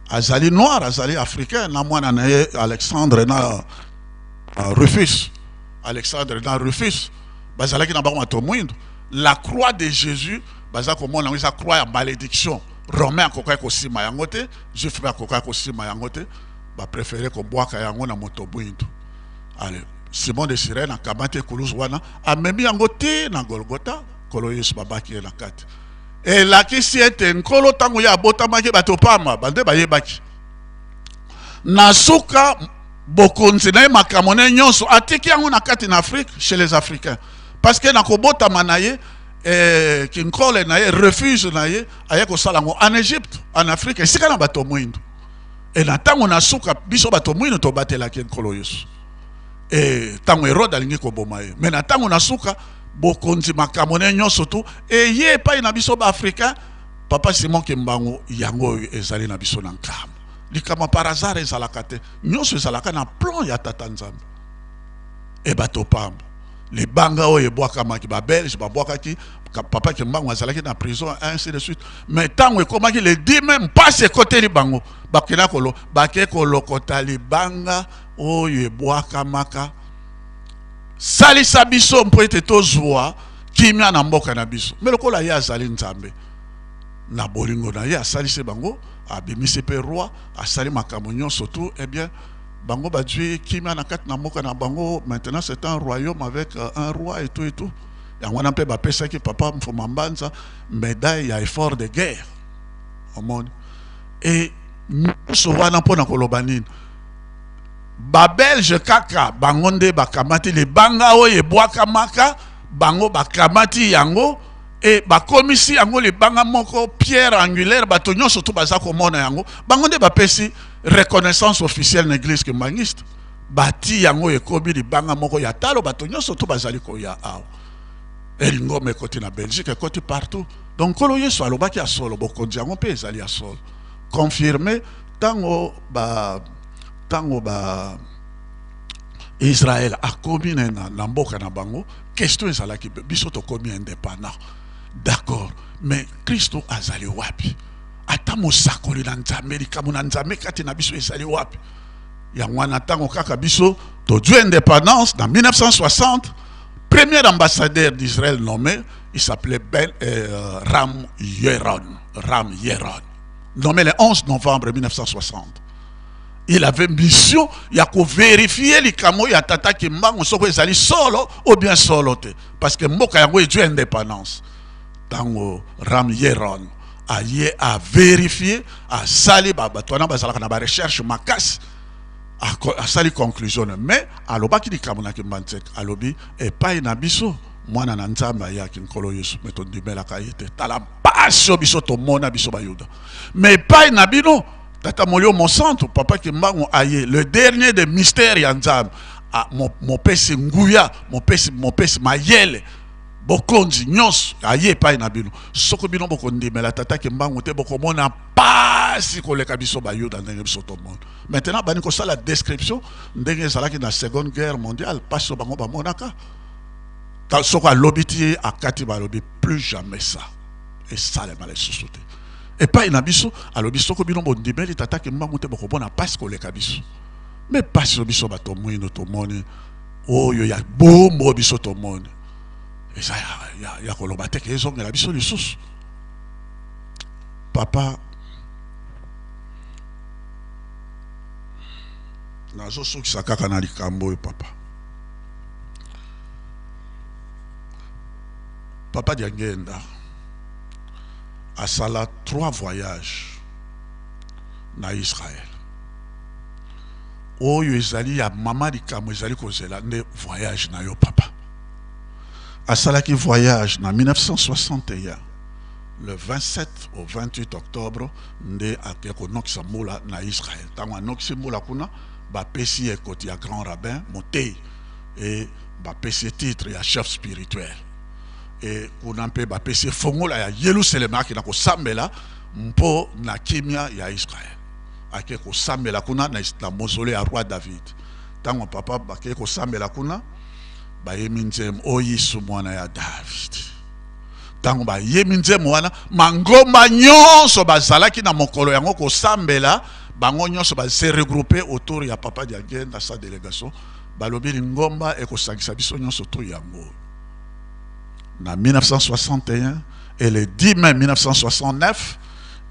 azali noir, azali africain, na mwana na ye Alexandre na Rufus. Alexandre na Rufus bazalaki na bango bato mwindo. La croix de Jésus, baza komona yango eza croix ya malédiction. Romain akokaki kosima yango te, juif mpe akokaki kosima yango te, bapréféré kobwaka yango na moto mwindo. Ale Simon de Cyrène akamati ekulusu wana, amemi yango te na Golgotha. Nkolo Yesu babaki ye na kati. Elakisi ete Nkolo ntango ye abotamaki, bato pamba bande bayebaki. Na suka bokonzi na ye, makambo na ye nyonso atiki yango na kati na Afrique, chez les Africains, parce que na kobotama na ye, kinkole na ye, refuge na ye, aye kosala yango en Égypte, en Afrique, esika na bato mwindo. E na ntango na suka, biso bato mwindo tobatelaki Nkolo Yesu e ntango Herode alingi koboma ye. Mais na ntango na suka, bokonzi, makambo na ye nyonso tu eye epai na biso baafricain. Papa Simon Kimbangu, yango oyo ezali na biso na nkambo. Likambo par hasard ezalaka te, nyonso ezalaka na plan ya Tata Nzambe. E bato pamba, libanga oyo ebwakamaki, babelge babwakaki, Papa Kimbangu azalaki na prison, ainsi de suite. Mais ntango ekomaki le 10 mai, mpasi ekoteli bango, bakenda kolo bake kolokota libanga oyo ebwakamaka: salisa biso mpo ete tozwa kimia na mboka na biso. Mais lokola ye azali Nzambe, na bolingo na ye asalisi bango, abimisi mpe roi, asali makambo nyonso tu. Eh bien, bango bazwi kimia na kati na mboka na bango. Maintenant c'est un royaume avec un roi et tout et tout. Yango wana mpe bapesaki Papa Mfuma Mbanza médaille ya effort de guerre. Omoni, e nyonso wana mpona koloba nini? Babelge kaka bango nde bakamati libanga oyo ebwakamaka, bango bakamati yango e bakomisi yango libanga moko, pierre angulaire, bato nyonso tu baza komona yango. Bango nde bapesi reconnaissance officielle na église kimbanguiste, bati yango, ekomi libanga moko ya talo, bato nyonso tu bazali koya awa. Elingoma ekoti na Belgique, ekoti partout. Donc Nkolo Yesu alobaki ya solo, bokonzi yango mpe ezali ya solo, confirmé. Ntango ba Israel akomi na mboka na bango, question ezalaki: biso tokomi indépendant, d'accord, mais Kristo azali wapi? Ata mosakoli na Nzambe, likambo na Nzambe kati na biso ezali wapi? Yango wana, ntango kaka biso tozwi indépendance na 1960, premier ambassadeur d'Israël nommé, il s'appelait Ben Ram Yeron. Ram Yeron, nommé le 11 novembre 1960, il avait mission ya kovérifier likambo ya Tata Kimbangu soko ezali solo ou bien solo te, parce que mboka yango ezwi indépendance. Ntango Ram Yeron aye avérifier, asali, bato wana bazalaka na barecherche makasi, asali conclusion. Mais alobaki likambo na Kimbanseke, alobi: epai na biso mwana na Nzambe ayaki, Nkolo Yesu, mais tondimelaka ye te. Tala mpasi oyo biso tomona, biso bayuda. Mais epai na bino, Tata Molio Mosantu, Papa Kimbangu aye, le dernier des mystères ya Nzambe, mopesi nguya, mopesi mayele, bokonzi nyonso, aye epai na bino. Soki bino bokondimela Tata Kimbangu te, bokomona pasi koleka biso bayuda ndenge biso tomona. Maintenant bani kosala description ndenge ezalaki na Seconde Guerre mondiale, pasi oyo bango bamonaka. Soko alobi ti akati, balobi: plus jamais ça esalema lisusu te epai na biso. Alobi: soko bino bondimeli Tata Kimbangu te, bokomona pasi koleka biso. Mais pasi oyo biso bato mwindo tomoni, oyo ya bombo biso tomoni, eza ya koloba te ke ezongela biso lisusu. Papa, nazosukisa kaka na likambo oyo. Papa, Papa Diangienda asala 3 voyages na Israël. Oyo ezali ya mama likambo ezali kozela nde voyage na yo papa. Asalaki voyage na 1961 le 27 au 28 octobre nde ake konokisa mbula na Israël. Tango anokisi mbula kuna, bapesi ye ekoti ya grand rabbin motei et bapesi ye titre ya chef spirituel. Et kuna mpe bapesi ye fongola ya Yelusaleme akenda kosambela mpo na kimia ya Israël. Ake kosambela kuna na mausolée ya roi David. Tango papa bake kosambela kuna, bayemi nzembo o Yesu mwana ya David. Tango bayemi nzembo wana, mangomba nyonso bazalaki na mokolo yango kosambela, bango nyonso ba se regrouper autour ya papa Diangienda sa délégation, balobi lingomba ekosangisa biso nyonso to yango. Na 1961 et le 10 mai 1969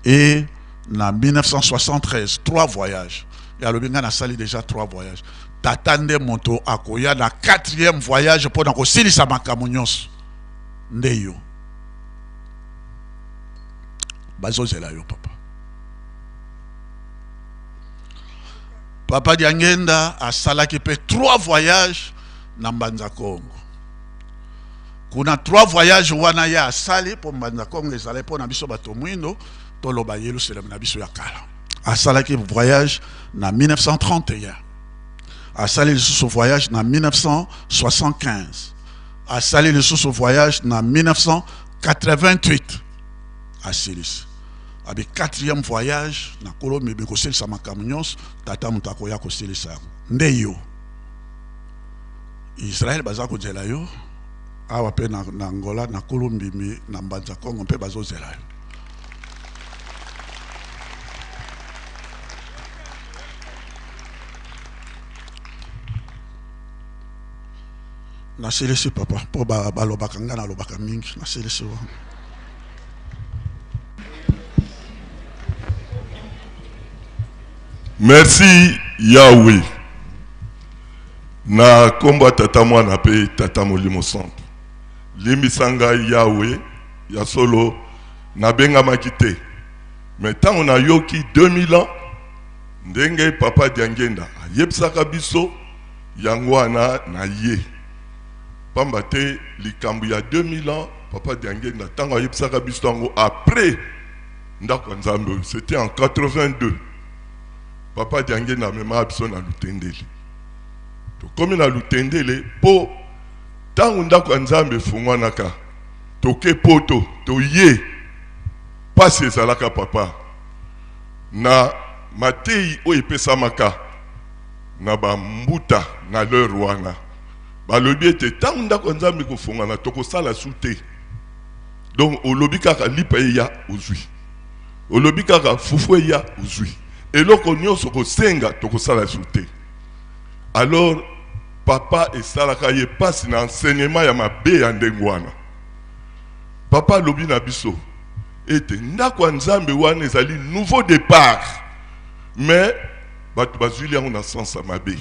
et na 1973, 3 voyages. Et alobi nga nasali déjà 3 voyages. Tata nde moto akoya na 4e voyage mpo na kosilisa makambo nyonso. Nde yo. Bazozela yo papa. Papa Diangienda asalaki pe 3 voyages na Mbanza Kongo. Kuna 3 voyages wana ye asali po Mbanza Kongo ezalaki po na biso bato mwindo toloba Yelusalem na biso ya kala. Asalaki voyage na 1931. Asali lisusu voyage na 1975. Asali lisusu voyage na 1988. Asilisi. Abi 4e voyage na kolo mebe kosilisa makambo nyonso, tata moto akoya kosilisa yango. Nde yo. Israël baza kozela yo. Awa pe na Angola, na Kulu Mbimbi, na Mbanza Kongo pe bazozela yo. Nasilisi papa, po balobaka nga nalobaka mingi, nasilisi wana. Merci Yahweh. Na kombo ya tata mwana pe tata molimo santu. Limbisa ngai Yahweh, ya solo nabengamaki te. Mais tango nayoki 2000 ans ndenge papa Diangienda ayebisaka biso yango wana na ye. Pamba te likambo ya 2000 ans papa Diangienda tango ayebisaka biso yango après ndako ya Nzambe oyo, c'était en 82. Papa Diangienda amemaka biso na Lutendele. Tokomi na Lutendele po tango ndako ya Nzambe efungwanaka, toke poto, toye pasi ezalaka papa na mateyi oyo epesamaka na ba mbuta na l'heure wana. Balobi ete tango ndako ya Nzambe ekofungwana tokosala su te. Donc olobi kaka lipa eya ozwi, olobi kaka fufu eya ozwi, eloko nyonso kosenga tokosala su te. Alors papa esalaka ye pasi na enseignement ya mabe ya ndenge wana. Papa alobi na biso ete ndako ya Nzambe wana ezali nouveau départ, mais bato bazwili yango na sens ya mabe.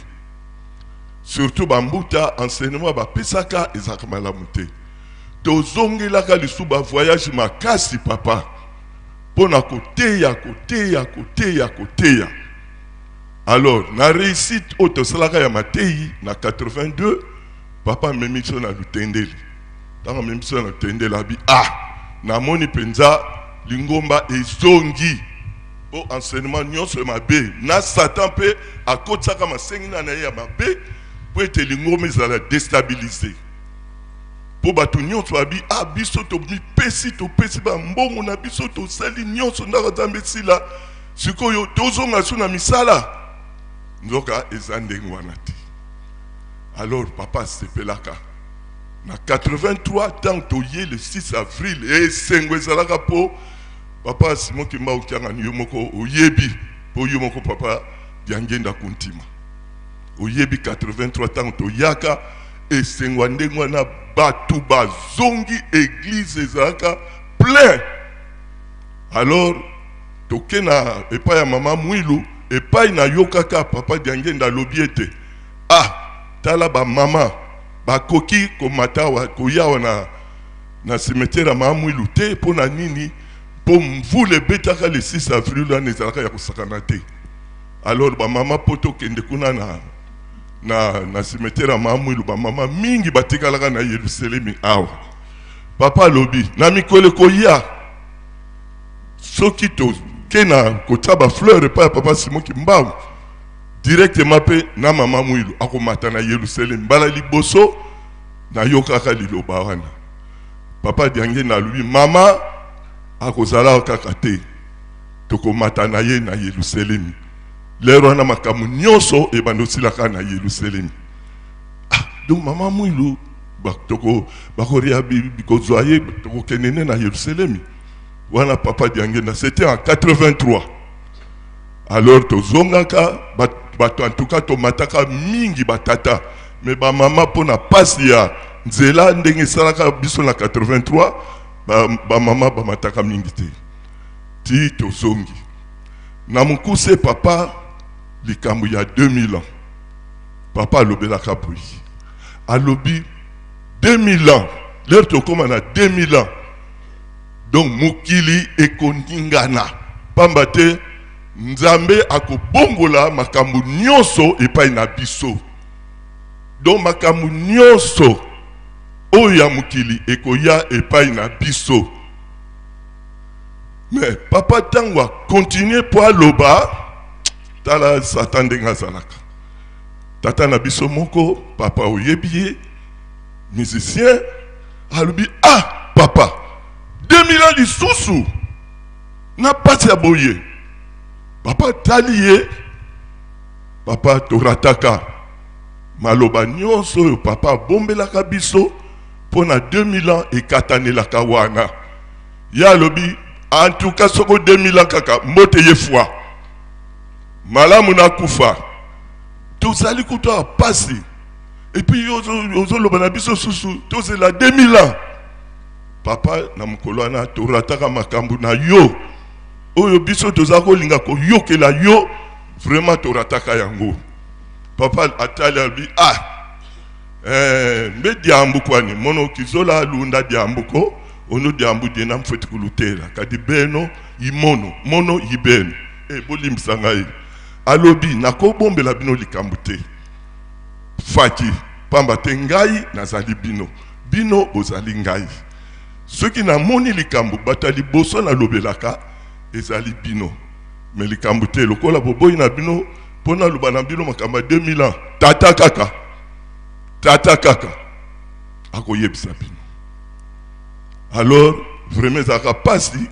Surtout ba mbuta enseignement bapesaka ezalaka malamu te. Tozongelaka lisusu ba voyage makasi papa pona koteya, koteya, koteya, koteya. Alors na réussite oyo tosalaka ya mateyi na 82, papa amemi biso na Lutendele. Ntango amemi biso na Lutendele abi ah, namoni mpenza lingomba ezongi po enseignement nyonso ya mabe na Satan mpe akotisaka masengina na ye ya mabe po ete lingomba ezala déstabilisé. Po bato nyonso babi ah, biso tomipesi, topesi ba mbongo na biso, tosali nyonso ndako ya Nzambe esila, sikoyo tozonga su na misala. Nzoka eza ndenge wana te. Alors papa asepelaka na 83 ntango toye le 6 avril, esengo ezalaka po papa Simon Kimbangu Kiangani yo moko oyebi, po yo moko papa Diangienda Kuntima oyebi 83 ntango toyaka esengo ya ndenge wana, bato bazongi église ezalaka plein. Alors toke na epai ya mama Mwilu, epai nayokaka papa Diangienda alobi ete ah, tala ba mama bakoki komata awa, koya awa na cimetière ya Mama Mwilu te. Mpo na nini? Mpo mvula ebetaka le 6 avril wana, ezalaka ya kosakana te. Alors bamama, mpo tokende kuna na cimetière ya Mama Mwilu, bamama mingi batikalaka na Yerusalemi awa. Papa alobi na mikolo ekoya, soki toke na kotia bafleur epai ya papa Simon Kimbangu, directement mpe na Mama Mwilu akomata na Yerusalemi. Mbala liboso nayokaka liloba wana, papa Diangenda alobi mama akozala kaka te, tokomata na ye na Yerusalemi. Lero wana makambo nyonso ebanda osilaka na Yerusalemi. Ah, donc Mama Mwilu bakoria kozwa ye, tokokende nde na Yerusalemi wana. Papa Diangenda, c'était en 83. Alors tozongaka bato, en tout cas tomataka mingi batata, mais bamama, mpona pasi ya nzela ndenge esalaka biso na 83, bamama bamataka mingi te. Ti tozongi na mokuse, papa, likambo ya 2000 ans, papa alobelaka boye, alobi 2000 ans, l'heure tokóma na 2000 ans, donc mokili ekoningana, pamba te Nzambe akobongola makambo nyonso epai na biso. Donc makambo nyonso oyo ya mokili ekoya epai na biso. Mais papa, ntango akontinue mpo aloba, tala Satan ndenge azalaka. Tata na biso moko, papa oyebi ye, musicien, alobi: "Ah papa, 2000 ans lisusu na pasi ya boye?" Papa tali ye. Papa, torataka maloba nyonso oyo papa abombelaka biso mpo na 2000 ans, ekatanelaka wana. Ye alobi: "En tout cas, soko 2000 ans kaka, mbote ye fwa malamu nakufa. Tozali kutu awa pasi, et puis yo ozoloba na biso susu tozela 2000 ans." Papa, na mokolo wana torataka makambo na yo oyo biso toza kolinga koyokela yo, vraiment torataka yango. Papa atali, alobi: "Ah mbe diambu kwani mono kizola lunda diambu ko ono diambu diena mfeti kulutela kadi beno yimono mono yibeno." E bolimbisa ngai, alobi: "Nakobombela bino likambo te, faki, pamba te ngai nazali bino, bino bozali ngai. Soki namoni likambo, bato ya liboso nalobelaka ezali bino. Mais likambo te, lokola boboyi na bino mpo naloba na bino makambo ya 2000 ans, tata kaka, tata kaka akoyebisa bino." Alors vraiment ezalaka mpasi.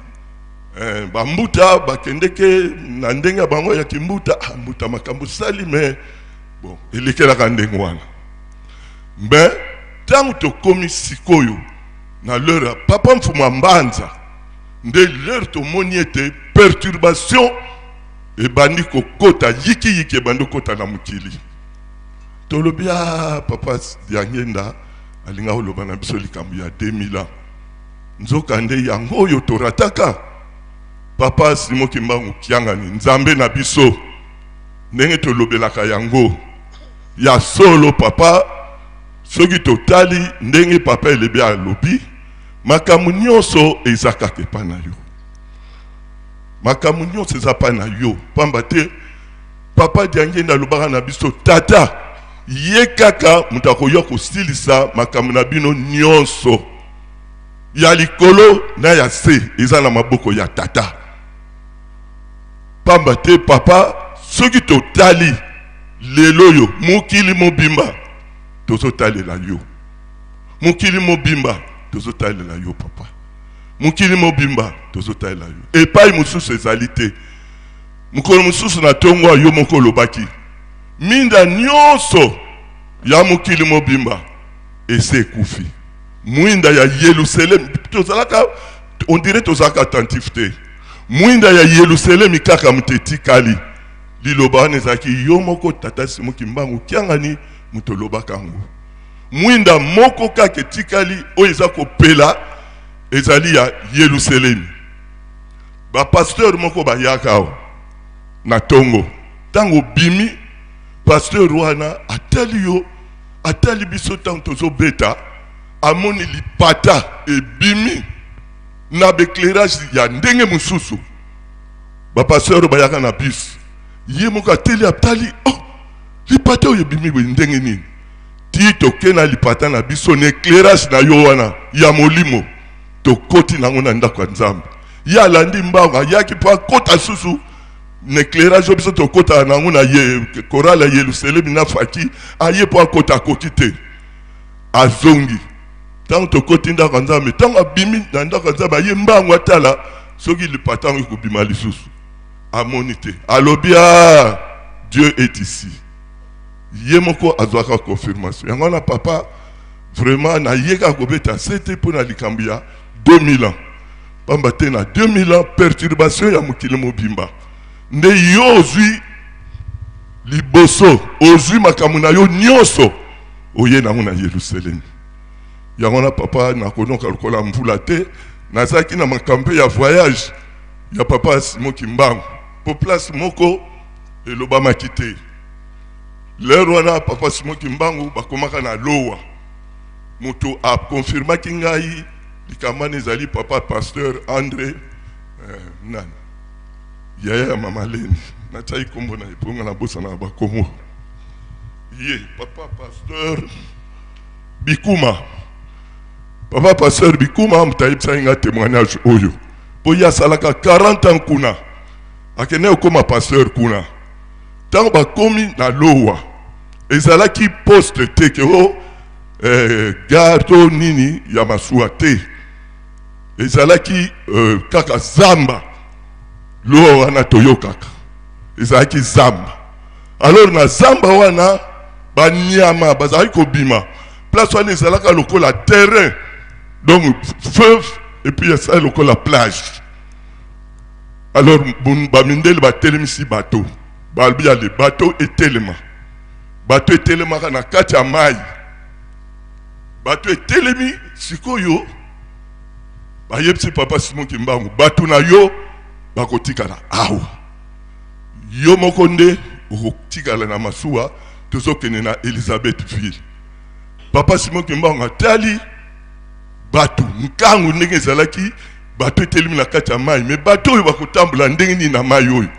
Bambuta bakendeke na ndenge ya bango ya kimbuta. Ah, mbuta makambo sali, mais bon, elekelaka ndenge wana. Mais ntango tokomi sikoyo na l'heure ya papa Mfumu Mbanza, nde l'heure tomoni ete perturbation ebandi kokota, yikiyiki ebandi kokota na mokili. Tolobi: "Ah, papa Diangenda alinga koloba na biso likambo ya 2000 ans, nzoka nde yango oyo torataka." Papa Simon Kimbangu Kiangani, Nzambe na biso, ndenge tolobelaka yango ya solo, papa, soki totali ndenge papa Elebe alobi, makambo nyonso eza kaka epai na yo, makambo nyonso eza epai na yo, pamba te papa Diangenda alobaka na biso, tata ye kaka moto akoya kosilisa makambo na bino nyonso ya likolo na ya se, eza na maboko ya tata. Pamba te papa, soki totali lelo oyo, mokili mobimba tozotalela yo, mokili mobimba tozotalela yo, papa, mokili mobimba tozotalela yo, epai mosusu ezali te. Mokolo mosusu na ntongo yo moko olobaki minda nyonso ya mokili mobimba ese ekufi, mwinda ya Yelusalemi. Tozalaka, on dirait tozalaka attentif te. Mwinda ya Yelusalemi kaka moto etikali. Liloba wana ezalaki yo moko, tata Simon Kimbangu Kiangani, moto olobaka yango. Mwinda moko kaka etikali oyo eza kopela ezali ya Yelusalemi. Bapasteur moko bayaka awa na ntongo, ntango obimi, pasteur wana atali yo, atali biso ntango tozobeta. Amoni lipata ebimi na ba éclairage ya ndenge mosusu. Ba pasteur bayaka na bus, ye moko ateli atali, oh, lipata oyo ebimi boye ndenge nini? Ti toke na lipata na biso na éclairage na yo wana ya molimo, tokoti nango na ndako ya Nzambe. Ye alandi mbango, ayaki mpo akota susu na éclairage oyo biso tokotaka nango na ye chorale ya Yelusalemi na Faki, aye mpo akota, akoki te, azongi. Ntango tokoti ndako ya Nzambe, ntango abimi na ndako ya Nzambe, aye mbango atala soki lipata yango ekobima lisusu, amoni te, alobi ah, Dieu est ici. Ye moko azwaka confirmation yango wana. Papa, vraiment naye kaka kobeta sete mpo na likambo ya 2000 ans, pamba te na 2000 ans perturbation ya mokili mobimba nde yo ozwi liboso, ozwi makambo na yo nyonso, oye nango na Yerusalemi. Yango wana papa, nakonoka lokola mvula te. Nazalaki na makambo ya voyage ya papa Simon Kimbangu, po place moko elobamaki te. L'heure wana papa Simon Kimbangu bakomaka na Lowa, moto akonfirmaki ngai likambo wana ezali papa pasteur André nani, yaya ya mama Leni, natiaki kombo na ye mpo nga nabosana bakombo. Ye papa pasteur Bikuma, papa pasteur Bikuma moto ayebisaki nga témoignage oyo, mpo ye asalaka 40 ans kuna, akende kokóma pasteur kuna. Ntango bakomi na Lowa, ezalaki poste te ke o gare to nini ya masuwa te, ezalaki kaka zamba. Lowa wana toyokaka ezalaki zamba. Alors na zamba wana banyama bazalaki kobima. Place wana ezalaka lokola terrain, donc fleuve, et puis esali lokola plage. Alors bamindele batelemisi bato, balobi ale bato etelema. Bato etelemaka na kati ya mai, bato etelemi. Sikoyo bayebisi papa Simon Kimbangu: bato na yo bakotikala awa, yo moko nde okotikala na masuwa, tozokende na Elizabethville. Papa Simon Kimbangu atali bato nkangu ndenge ezalaki, bato etelemi na kati ya mai, me bato oyo bakotambola ndenge nini na mai oyo?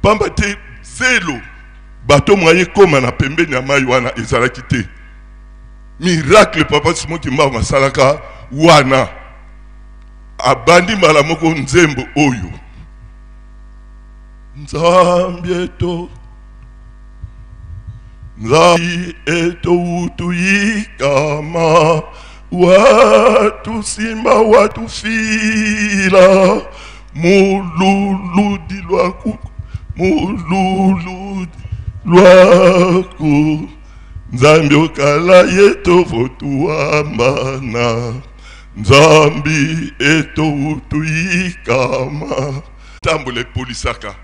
Pamba te zelo bato mwaye ekóma na pembeni ya mai wana ezalaki te. Miracle papa Simon Kimbangu asalaka wana, abandi mbala moko nzembo oyo: Nzambi eto, Nzambi etowutuyikama, watusimba, watufila mululudi lwaku, mululudi lwaku, Nzambi okala ye tovotuambana, Nzambi etowutuyikama. Tambola epolisaka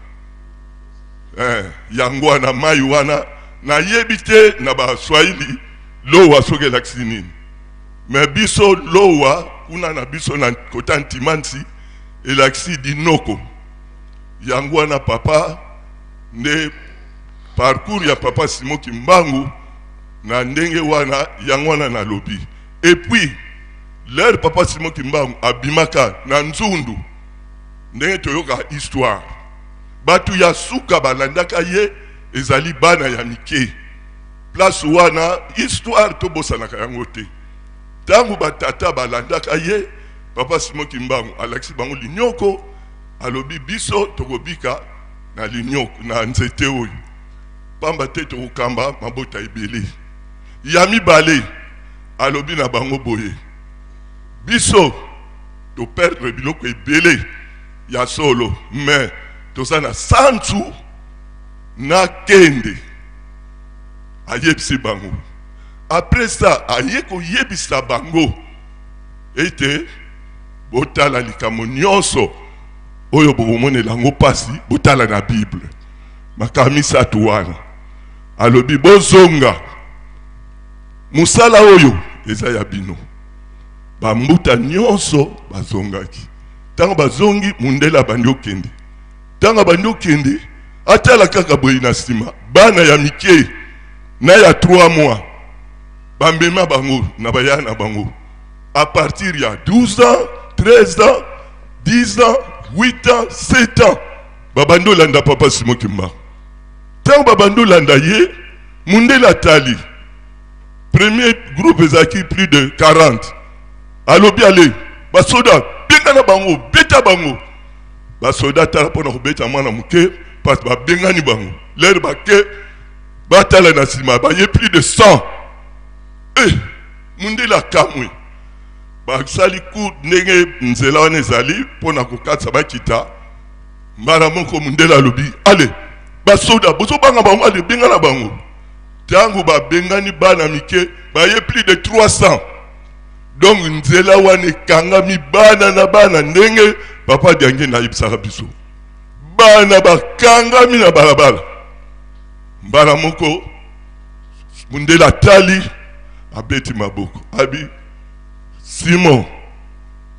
yango wana mai wana. Nayebi te na Baswahili Lowa soki elakisi nini, me biso Lowa kuna na biso na kota Ntimansi elakisi dinoko. Yango wana papa, nde parcours ya papa Simon Kimbangu na ndenge wana. Yango wana nalobi. Et puis l'heure papa Simon Kimbangu abimaka na Nzundu, ndenge toyoka histoire, bato ya suka balandaka ye ezali bana ya mike. Place wana histoire tobosanaka yango te. Ntango batata balandaka ye, papa Simon Kimbangu alakisi bango linyoko, alobi: biso tokobika na linyoko, na nzete oyo, pamba te tokokamba mabota ebele. Ya mibale, alobi na bango boye: biso toperdre biloko ebele ya solo, mais toza na santu na kende. Ayebisi bango. Après ça aye koyebisa bango ete botala likambo nyonso oyo bokomonela yango mpasi, botala na Bible. Makambo misato wana alobi: bozonga, mosala oyo eza ya bino. Bambuta nyonso bazongaki. Ntango bazongi, mundele abandi okende. Ntango abandi okende, atala kaka boye na nsima, bana ya mike na ya 3 mois, bamema bango na baya na bango. À partir ya 12 ans, 13 ans, 10 ans, 8 ans, 7 ans, babandi olanda papa Simon Kimbangu. Ntango babandi olanda ye, mundele atali premier groupe ezalaki plus de 40. Alobi ale basoda bengana bango, beta bango. Basoda tala mpona kobeta mwana moke parce babengani bango. Lere bake batala na nsima baye plus de 100. Eh, mundele akamwe. Basali ku ndenge nzela wana ezali mpona kokatisa bakita. Mbala moko mundele alobi ale basoda bozobanga bango, ale bengana bango. Ntango babengani bana mike baye plus de 300. Donc nzela wana ekangami bana na bana, ndenge papa Diangienda ayebisaka biso, bana bakangami na balabala. Mbala moko mundele atali, abeti maboko, abi Simon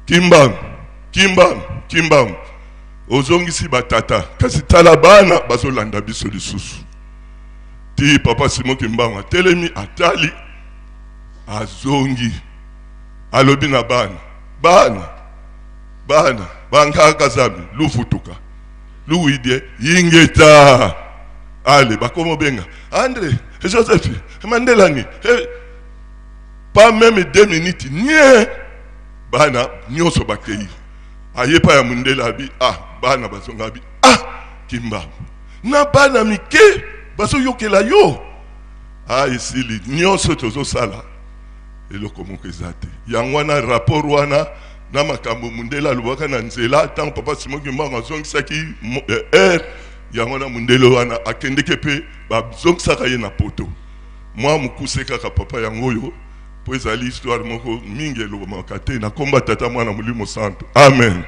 Kimbangu, Kimbangu, Kimbangu, ozongisi batata, kasi tala bana bazolanda biso lisusu. Ti papa Simon Kimbangu atelemi, atali, azongi, alobi na bana, bana, bana bangaka zambi lufutuka luwidie yingeta. Ale bakomo benga André Joseph Mandelani, hey, pas même 2 minutes nie bana nyonso bakei. Ayepa ya mundele abi ah, bana bazonga abi ah, Kimbangu na bana mike bazoyokela yo. Ah, esili nyonso tozosala eloko moko eza te. Yango wana rapport wana na makambo mundele alobaka na nzela ntango papa Simon Kimbangu azongisaki air, yango wana mundele wana akendeke mpe bazongisaka ye na poto. Mwa mokuse kaka papa yango oyo, po ezali histoire moko mingi elobamaka te. Na komba tata mwana molimo santo, amen.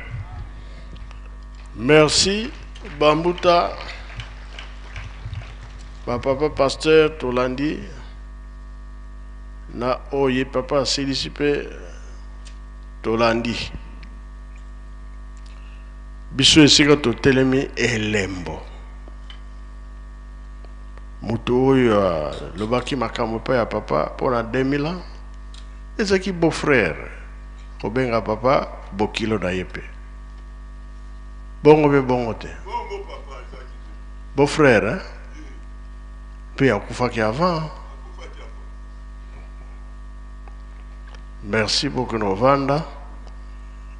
Merci Bambuta, ba papa pasteur tolandi na oye papa asilisi pe tolandi biso esika totelemi elembo. Moto oyo alobaki makambo epai ya papa mpona 2000 ans ezalaki beau frère, kobenga papa bokilo na ye mpe bongo mpe bongo te. Beau frère, hein? Mpe akufaki avant. Merci beaucoup Novanda.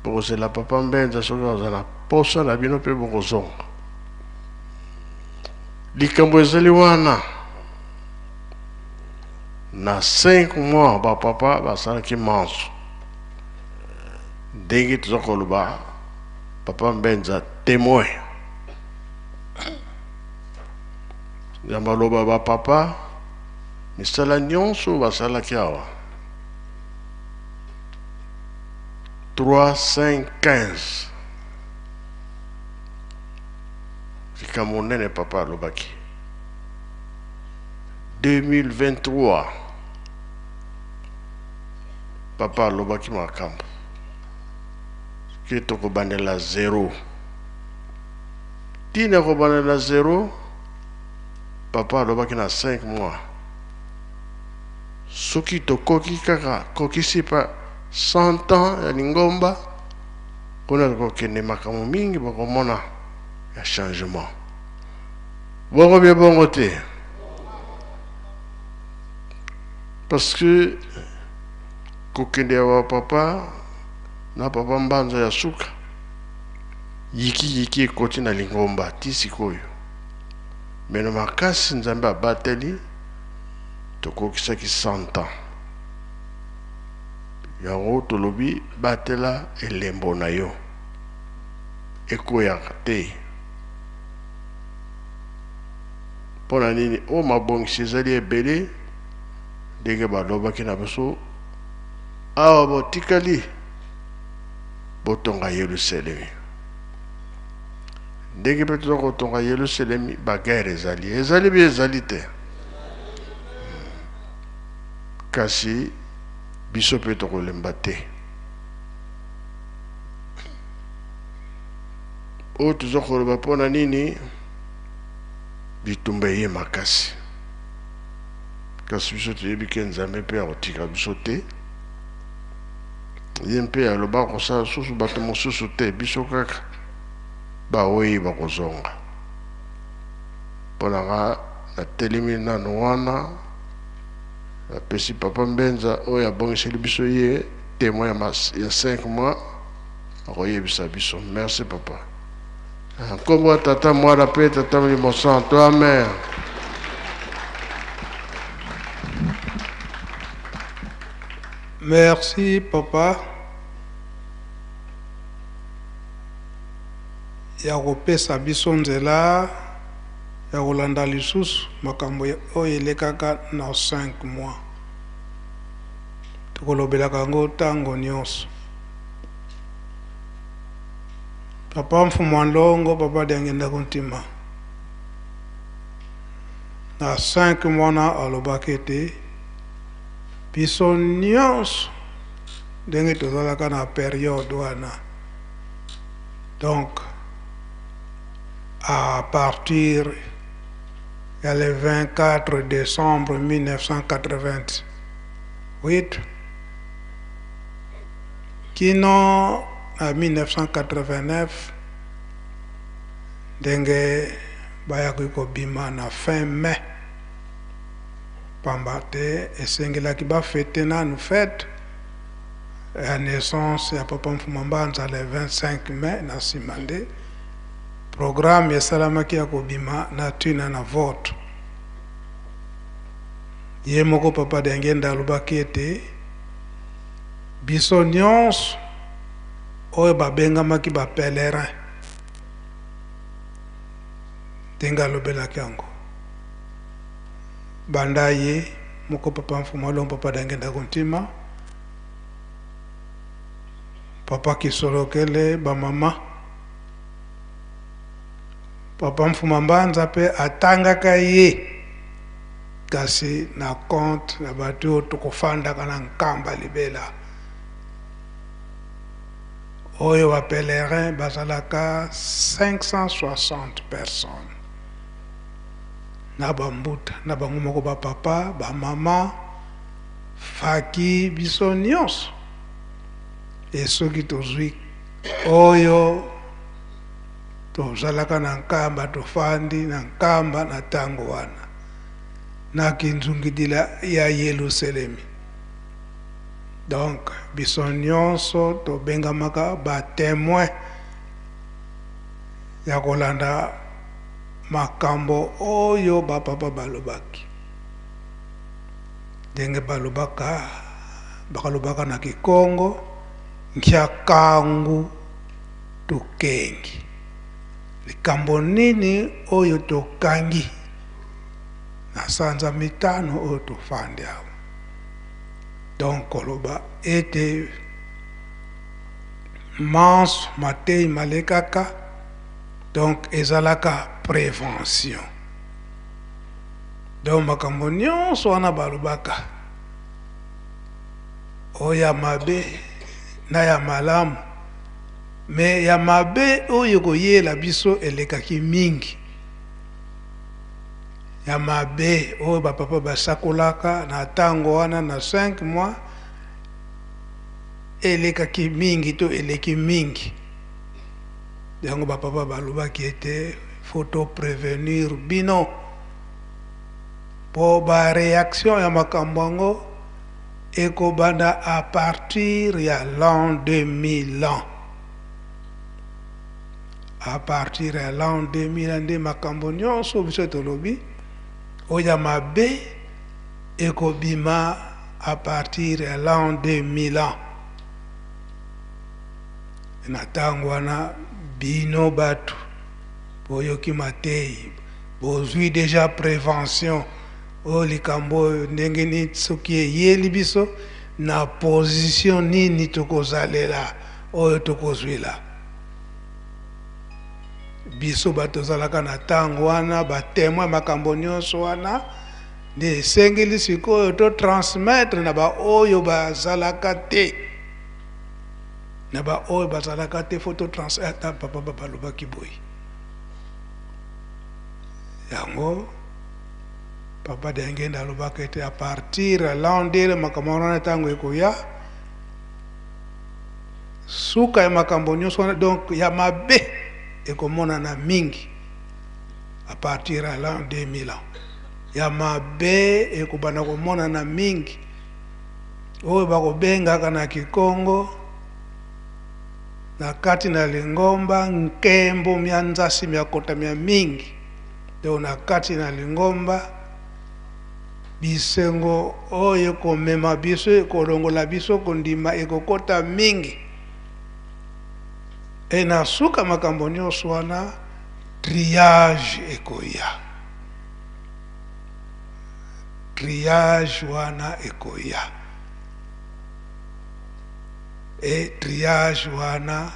Bokozela papa Mbenza soki aza na posa na bino mpe bokozonga. Likambo ezali wana na 5 mois ba papa basalaki manso. Ndenge toza koloba papa Mbenza témoin. Nzambe aloba ba papa misala nyonso basalaki awa 3 5 15 likambo monene papa alobaki 2023 papa alobaki makambo ke tokobandela 0. Tina kobandela 0, papa alobaki na 5 mois soki tokoki kaka kokisi pa 100 ans ya lingomba, kuna tokokende makambo mingi bokomona ya changement. Bongo bien bongo te, parce que kokende ya ba papa na papa Mbanza ya suka yiki yiki ekoti na lingomba ti sikoyo. Meno makasi Nzambe abateli tokokisaki 100 ans. Yango tolobi batela elembo na yo ekoyaka te. Mpona nini oyo mabongisi ezali ebele ndenge balobaki na biso awa botikali botonga Yerusalemi. Ndenge mpe toza kotonga Yerusalemi, baguerre ezali, ezali mpe ezali te, kasi biso mpe tokolemba te. Oyo toza koloba mpona nini bitumba eye makasi, kasi biso toyebi ke Nzambe mpe akotika biso te. Ye mpe aloba kosala susu bato mosusu te, biso kaka bawei bakozonga. Mpo na nga natelemi nanu wana, napesi papa Mbenza oyo abongiseli biso ye temoin ya 5 mois akoyebisa biso. Merci papa. Nkombo ya Tata, Mwana mpe Tata Molimo Santo. Amen. Merci papa ya kopesa biso nzela ya kolanda lisusu makambo oyo elekaka na 5 mois. Tokolobelaka yango ntango nyonso. Papa Mfumu wa Nlongo, papa Diangienda Kuntima, na 5 mois na alobaki ete biso nyonso ndenge tozalaka na periode wana, donc à partir ya le 24 décembre 1988 kino na 1989 ndenge bayaki kobima na fin mai, pamba te esengelaki bafete nanu fete ya naissance ya papa Mfuma Mbanza le 25 mai. Na nsima nde programme esalamaki ya kobima na ntina na vote. Ye moko papa Diangienda alobaki ete biso nyonso oyo babengamaki ba pèlerin, ndenge alobelaki yango banda ye moko papa Mfuma Longo, papa Diangienda Kuntima, papa Kisolokele, bamama, papa Mfuma Mbanza mpe atangaka ye kasi na compte na bato oyo tokofandaka na Nkamba libela. Oyo ba pèlerin bazalaka 560 personnes na bambuta na bango moko, ba papa, ba mama, faki, biso nyonso. E soki tozwi oyo tozalaka na Nkamba, tofandi na Nkamba na ntango wana na kinzungidila ya Yelusalemi, donc biso nyonso tobengamaka ba témoin ya kolanda makambo oyo bapapa balobaki. Ndenge balobaka, bakalobaka na Kikongo nkiakangu tokengi, likambo nini oyo tokangi na sanza mitano oyo tofandi awa. Donc koloba ete manso matei malekaka, donc ezalaka prévention. Donc makambo nyonso wana balobaka, oyo ya mabe na ya malamu, me ya mabe oyo koyela biso elekaki mingi. Ya mabe oyo bapapa basakolaka na ntango wana na 5 mois elekaki mingi to eleki mingi. Yango bapapa balobaki ete faut to prévenir bino po ba réaction ya makambo yango ekobanda à partir ya l'an 2000 ans. À partir ya l'an 2000 nde makambo nyonso biso tolobi oyo ya mabe ekobima à partir ya l'an 2000 ans. Na ntango wana bino bato boyoki matei, bozwi déjà prévention oyo likambo oyo ndenge nini soki eyeli biso na position nini tokozalela oyo tokozwila. Biso bato tozalaka na ntango wana batemoin makambo nyonso wana, nde esengeli sikoyo totransmettre na baoyo bazalaka te, na baoyo bazalaka te fo totransmettre. Papa balobaki boye, yango papa Diangienda alobaka ete à partir ya l'an 2000 makambo wana ntango ekoya. suka ya makambo nyonso wana, donc ya mabe ekomonana mingi à partir ya l'an 2000 ans. Ya mabe ekobanda komonana mingi, oyo bakobengaka na Kikongo na kati na lingomba nkembo mya nzasi mya kota mya mingi. Donc na kati na lingomba bisengo oyo ekomema biso, ekolongola biso kondima, ekokota mingi. E na suka makambo nyonso wana, triage ekoya. Triage wana ekoya. E triage wana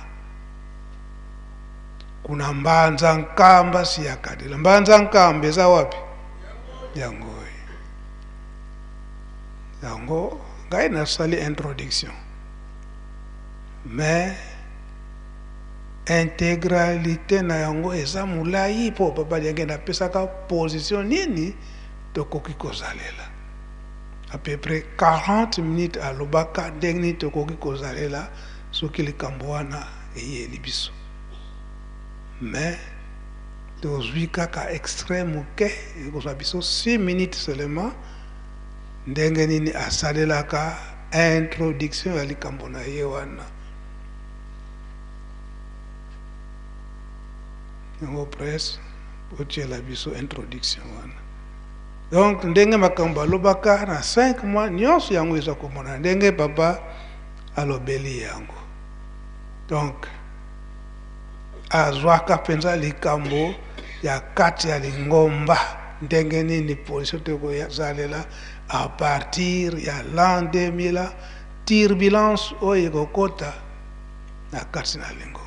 kuna mbanza nkamba si ya kadela. Mbanza nkamba eza wapi? Yango oyo. Yango ngai nasali introduction, mais intégralité na yango eza molai mpo papa Diangienda apesaka position nini tokoki kozalela. À peu près 40 minutes alobaka ndenge nini tokoki kozalela soki likambo wana eyeli biso. Mais tozwi kaka extrait moke, ekozwa biso 6 minutes seulement, ndenge nini asalelaka introduction ya likambo na ye wana. Yango presse otiela biso introduction wana. Donc ndenge makambo alobaka na 5 mois nyonso yango eza komona ndenge papa alobeli yango. Donc azwaka mpenza likambo ya kati ya lingomba ndenge nini position tokozalela à partir ya l'an 2000, turbulence oyo ekokota na kati na lingomba.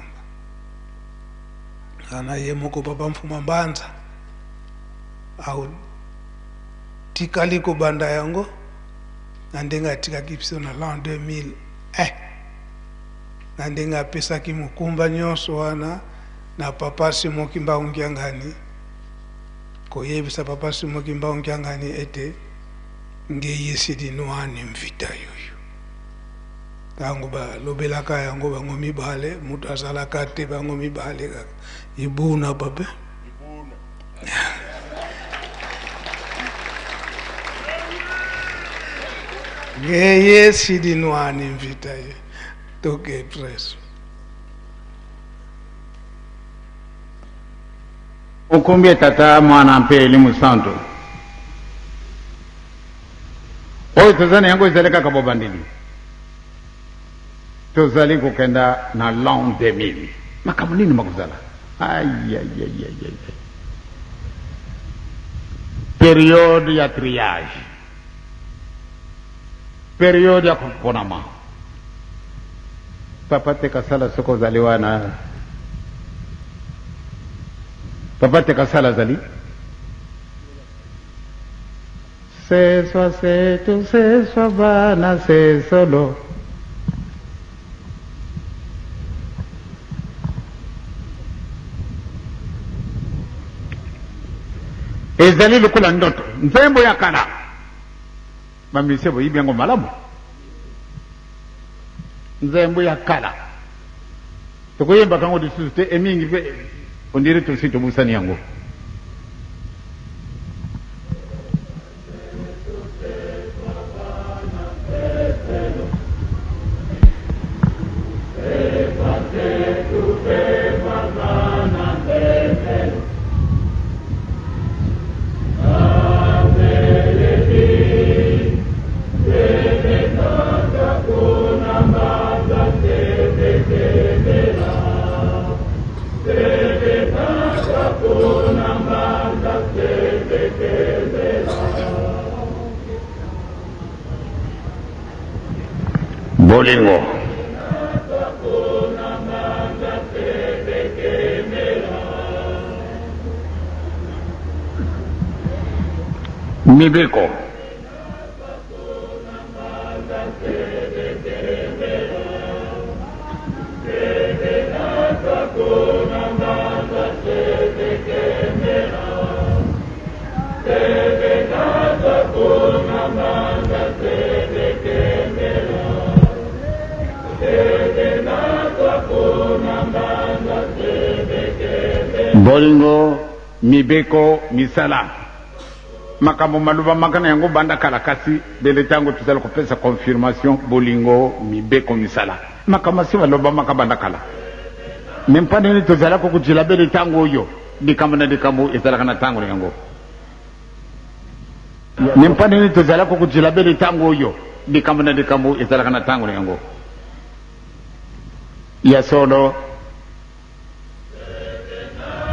Ana ye moko papa Mfuma Mbanza atikali kobanda yango na ndenge atikaki biso na l'an 2001, na ndenge apesaki mokumba nyonso wana na papa Simon Kimbangu Kiangani, koyebisa papa Simon Kimbangu Kiangani ete ngeyesi dinwani mvita yoyo. Ntango balobelaka yango bango mibale, moto azalaka te, bango mibale kaka ibuna pape. Ngeyesi dinwani mvita yo. Toke preso. Okombie tata mwana mpe elimu santo. Oyo toza na yango ezali kaka bobandeli. Tozali kokenda na l'an 2000. Makambo nini makozala? Aïe, aïe, aïe, aïe, aïe. Periode ya triage. Periode ya koponama. Papa te kasala soko ozali wana. Papa te kasala azali. Seswa setu seswa bana sesolo. Ezali lokola ndoto, nzembo ya kala. Bamisie boyibi yango malamu. Nzembo ya kala. Tokoyembaka yango lisusu te, emingi mpe ondire tosi tobusani yango. Bolingo. Mibeko. Bolingo, mibeko, misala. Makambo malobamaka na yango banda kala kasi bele tango tozali kopesa confirmation bolingo, mibeko, misala. Makambo masi malobamaka banda kala. Me mpa nini tozalaka kojila bele tango oyo likambo na likambo ezalaka na tango na yango? Me mpa nini tozalaka kojila bele tango oyo likambo na likambo ezalaka na tango na yango? Ya solo,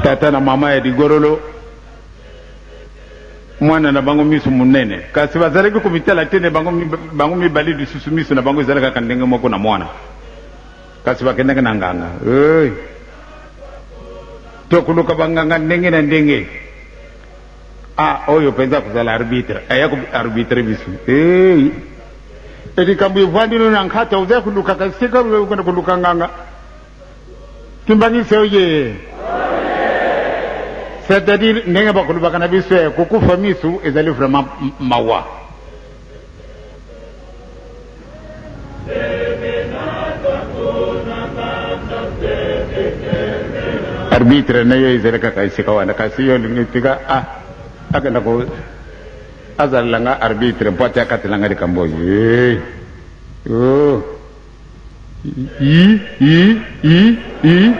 tata na mama ya ligorolo mwana na bango miso monene, kasi bazalaki komitala te ne bango, bango mibale lisusu miso na bango ezalaki kaka ndenge moko na mwana, kasi bakendaki na nganga. Hey. Tokoluka banganga ndenge na ndenge. Ah, oyo mpenza kozala arbitre, aya ko arbitre biso. Hey. Likambo evandi no na nkata, oza kolukaka esika okende koluka nganga. Kimbangisi oye. C'est-à-dire ndenge bakolobaka na biso ya kokufa misu ezali vraiment mawa. Arbitre na yo ezali kaka esika wana, kasi yo olingi tika ah akenda ko azalela nga arbitre mpo ate akatela nga likambo oyo. Oh. I, i, i, i.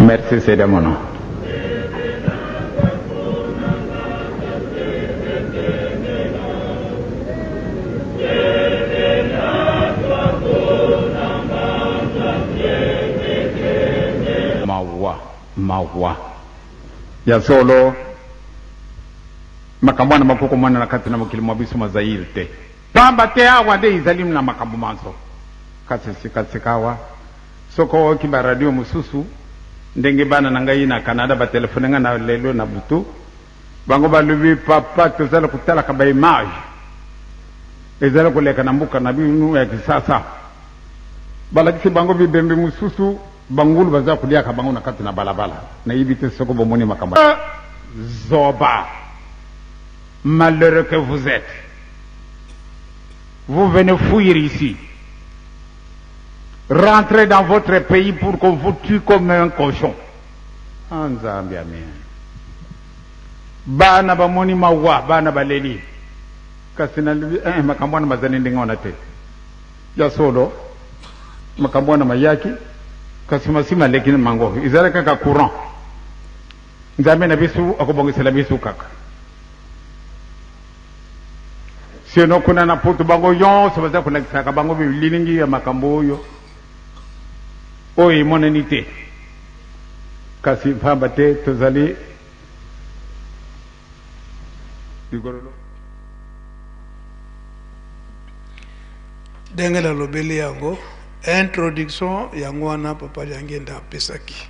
Merci, c'est de mon nom. Mawa, mawa ya solo, makambo wana makoki komonana kati na mokili mwa biso mwa Zaire te, pamba te awa nde ezali na makambo manso. Kasi sikasika awa, soki oyoki ba radio mosusu, ndenge bana na ngai na Canada batelefone ngai na lelo na butu, Bango balobi, Papa, tozali kotalaka ba images ezali koleka na mboka na bino ya Kisasa. Balakisi bango bibembe mosusu, bangulu baza koliaka bango na kati na balabala. Nayebi te soko bomoni makambo. Zoba! Malheureux que vous êtes! Vous venez fuir ici. Rentrez dans votre pays pour qu'on vous tue comme un cochon. Ah, Nzambe, amen. Bana bamoni mawa, bana baleli. Kasi nalobi, eh, makambo wana mazali ndenge wana te. Ya solo, makambo wana mayaki, kasi masi maleki na mango. Ezali kaka courant. Nzambe na biso akobongisela biso kaka. Sinon kuna na poto bango nyonso baza kolakisaka bango bililingi ya makambo oyo oyo emonani te. Kasi mpamba te tozali ligololo. Ndenge nalobeli yango introduction yango wana Papa Diangienda apesaki,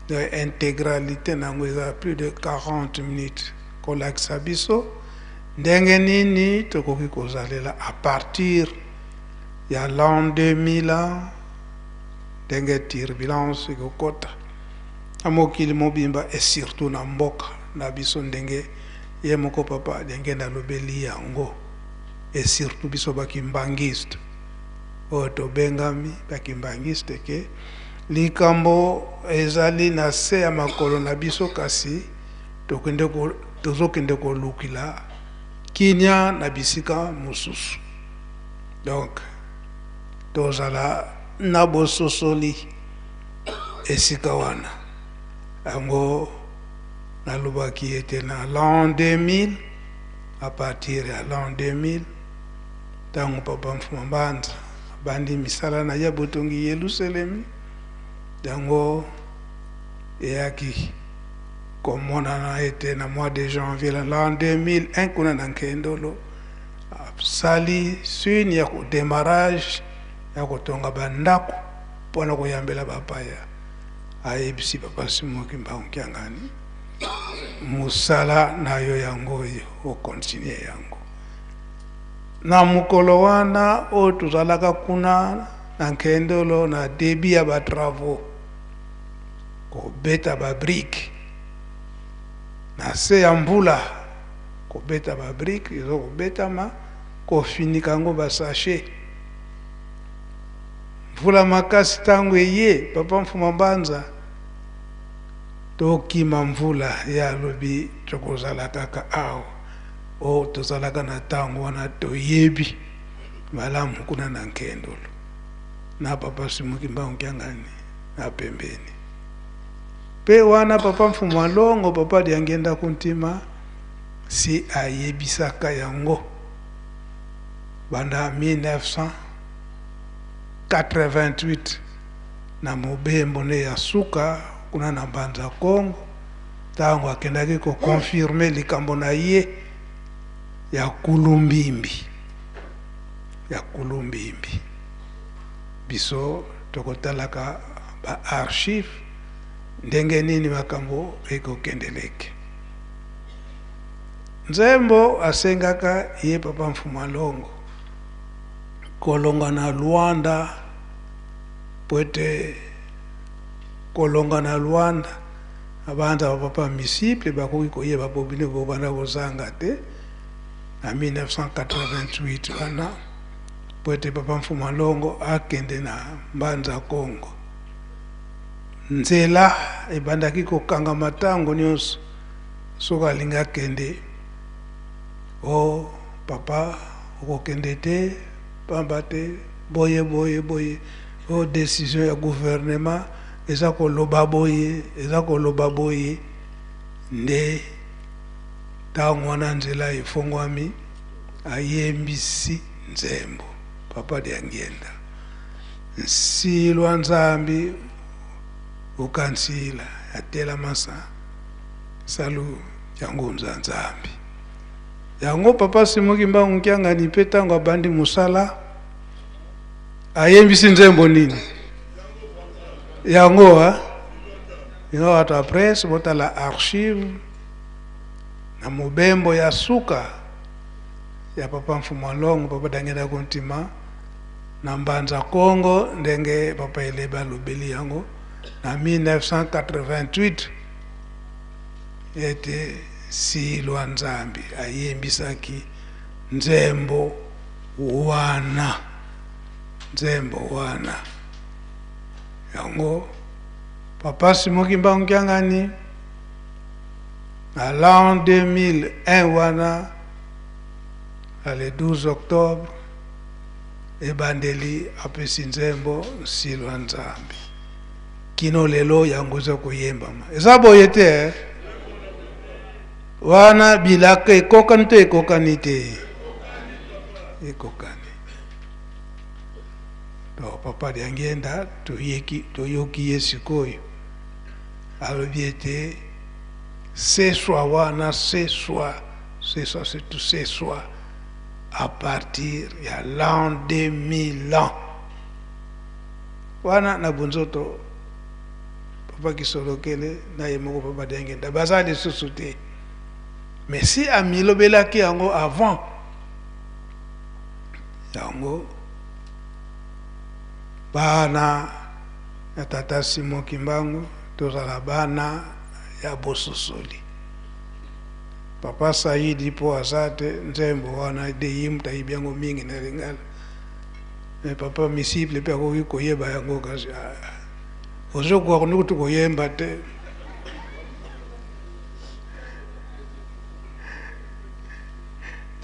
donc integralité na yango eza plus de 40 minutes kolakisa biso ndenge nini tokoki kozalela à partir ya l'an 2000 ndenge turbulence ekokota na mokili mobimba et surtout na mboka na biso, ndenge ye moko Papa Diangienda alobeli yango, et surtout biso ba kimbanguiste oyo tobengami ba kimbanguiste ke likambo ezali na se ya makolo na biso, kasi tozokende kolukila kimia na bisika mosusu. Donc tozala na bososoli esika wana. Yango nalobaki ete na l'an 2000, à partir ya l'an 2000, ntango Papa Mfuma Mbanza abandi misala na ye botongi Yelusalemi, yango eyaki komonana ete na mois de janvier l'an 2001 kuna na Nkendolo asali signe ya démarrage ya kotonga bandako mpona koyambela bapaya. Ayebisi Papa Simon Kimbangu Kiangani, mosala na yo yango oyo, okontinue yango. Na mokolo wana oyo tozalaka kuna na Nkendolo na début ya ba travaux, kobeta ba brique na se ya mbula, kobeta ba brique ezo kobetama, kofinika yango ba sachet. Mvula makasi ntango eye, papa Mfuma Mbanza tokima mvula, ye alobi tokozala kaka awa. O tozalaka na ntango wana toyebi malamu kuna na Nkendolo na papa Simon Kimbangu Kiangani na pembeni. Pe wana papa Mfumu Alongo, papa Diangienda Kuntima si ayebisaka yango banda 1988 na mobembo ne ya suka kuna na Mbanza Kongo, ntango akendaki koconfirme likambo na ye ya Kulumbimbi, ya Kulumbimbi. Biso tokotalaka ba archive ndenge nini makambo ekokendeleke. Nzembo asengaka ye papa Mfumu Alongo kolonga na Luanda, po ete kolonga na Luanda abanza ba papa misiple bakoki koyeba po bino bobanda kozanga te na 1988 wana, po ete papa Mfumu Alongo akende na Mbanza Kongo. Nzela ebandaki kokangama ntango nyonso soki alingi akende. O papa okokende te pamba te boye boye boye, o décision ya gouvernement eza koloba boye, eza koloba boye. Nde ntango wana nzela efongwami, ayembisi nzembo papa Diangienda nsilwa nzambi ukansila atela masa salu yango nza nzambi yango. Papa Simon Kimbangu Kiangani mpe ntango abandi mosala ayembisi nzembo nini yango a yango. Bato ya presse botala archive na mobembo ya suka ya papa Mfumu Alongo, papa Diangienda Kuntima na Mbanza Kongo, ndenge papa Elebe alobeli yango na 1988 ete Silwa Nzambi ayembisaki nzembo wana, nzembo wana yango. Papa Simon Kimbangu Kiangani na l'an 2001 wana, na le 12 octobre, ebandeli apesi nzembo Nsilwa Nzambi. Kino lelo yango eza koyembama, eza boye te eh? Wana bilaka ekokani to ekokani te? Ekokani. Donc papa Diangienda toyeki toyoki ye sikoyo alobi ete seswa wana, seswa seswa surtout seswa à partir ya l'an 2000 ans wana na bonzoto papa Kisolokele na ye moko papa Diangienda baza lisusu te, mais si amilobelaki yango avant yango. Bana ya tata Simon Kimbangu tozala bana ya bososoli. Papa Saidi mpo aza te, nzembo wana de ye moto ayebi yango mingi na lingala, mais papa misiple mpe akoki koyeba yango, kasi ozokoka kutu koyemba te.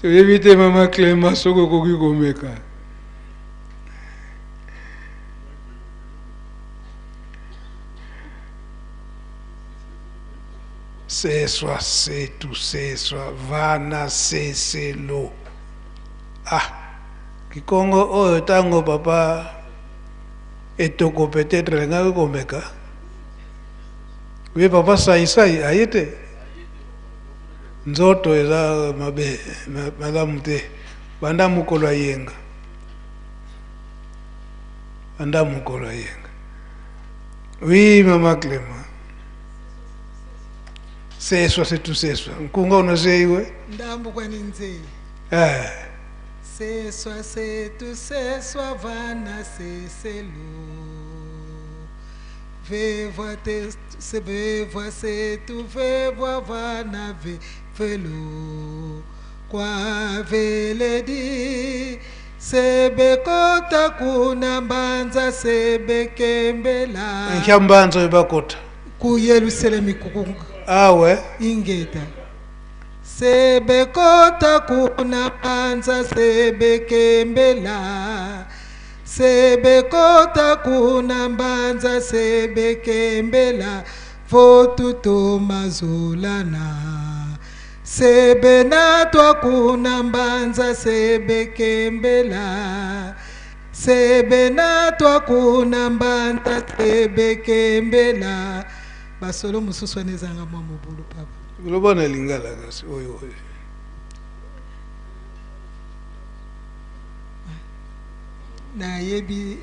Toyebi te mama Clément soki okoki komeka. Seswa setu seswa vana seselo. Ah, kikongo oyo ntango papa etoko peut-être alingaki komeka. Oui, papa Saisai aye te, nzoto eza mabe malamu te banda mokolo ayenga, banda mokolo ayenga. Oui, mama Clément, seswa setu seswa nkunga unozeiwe ndambo kwani nzei. Eh. Seswa setu seswa vana seselo Vevwa te se vevwa setu vevwa vana ve velo Kwa veledi sebekota kuna mbanza sebekembela Nkya mbanza oyo bakota ku Yerusalemi kuku awe ingeta sebekota kuna mbanza sebekembela sebekota kuna mbanza sebekembela votuto mazolana sebenatwa kuna mbanza sebekembela sebenatwa kuna mbanza sebekembela basolo mosusu wana ezanga mwa mobulu papa. Loba na lingala kasi oyo oyo. Nayebi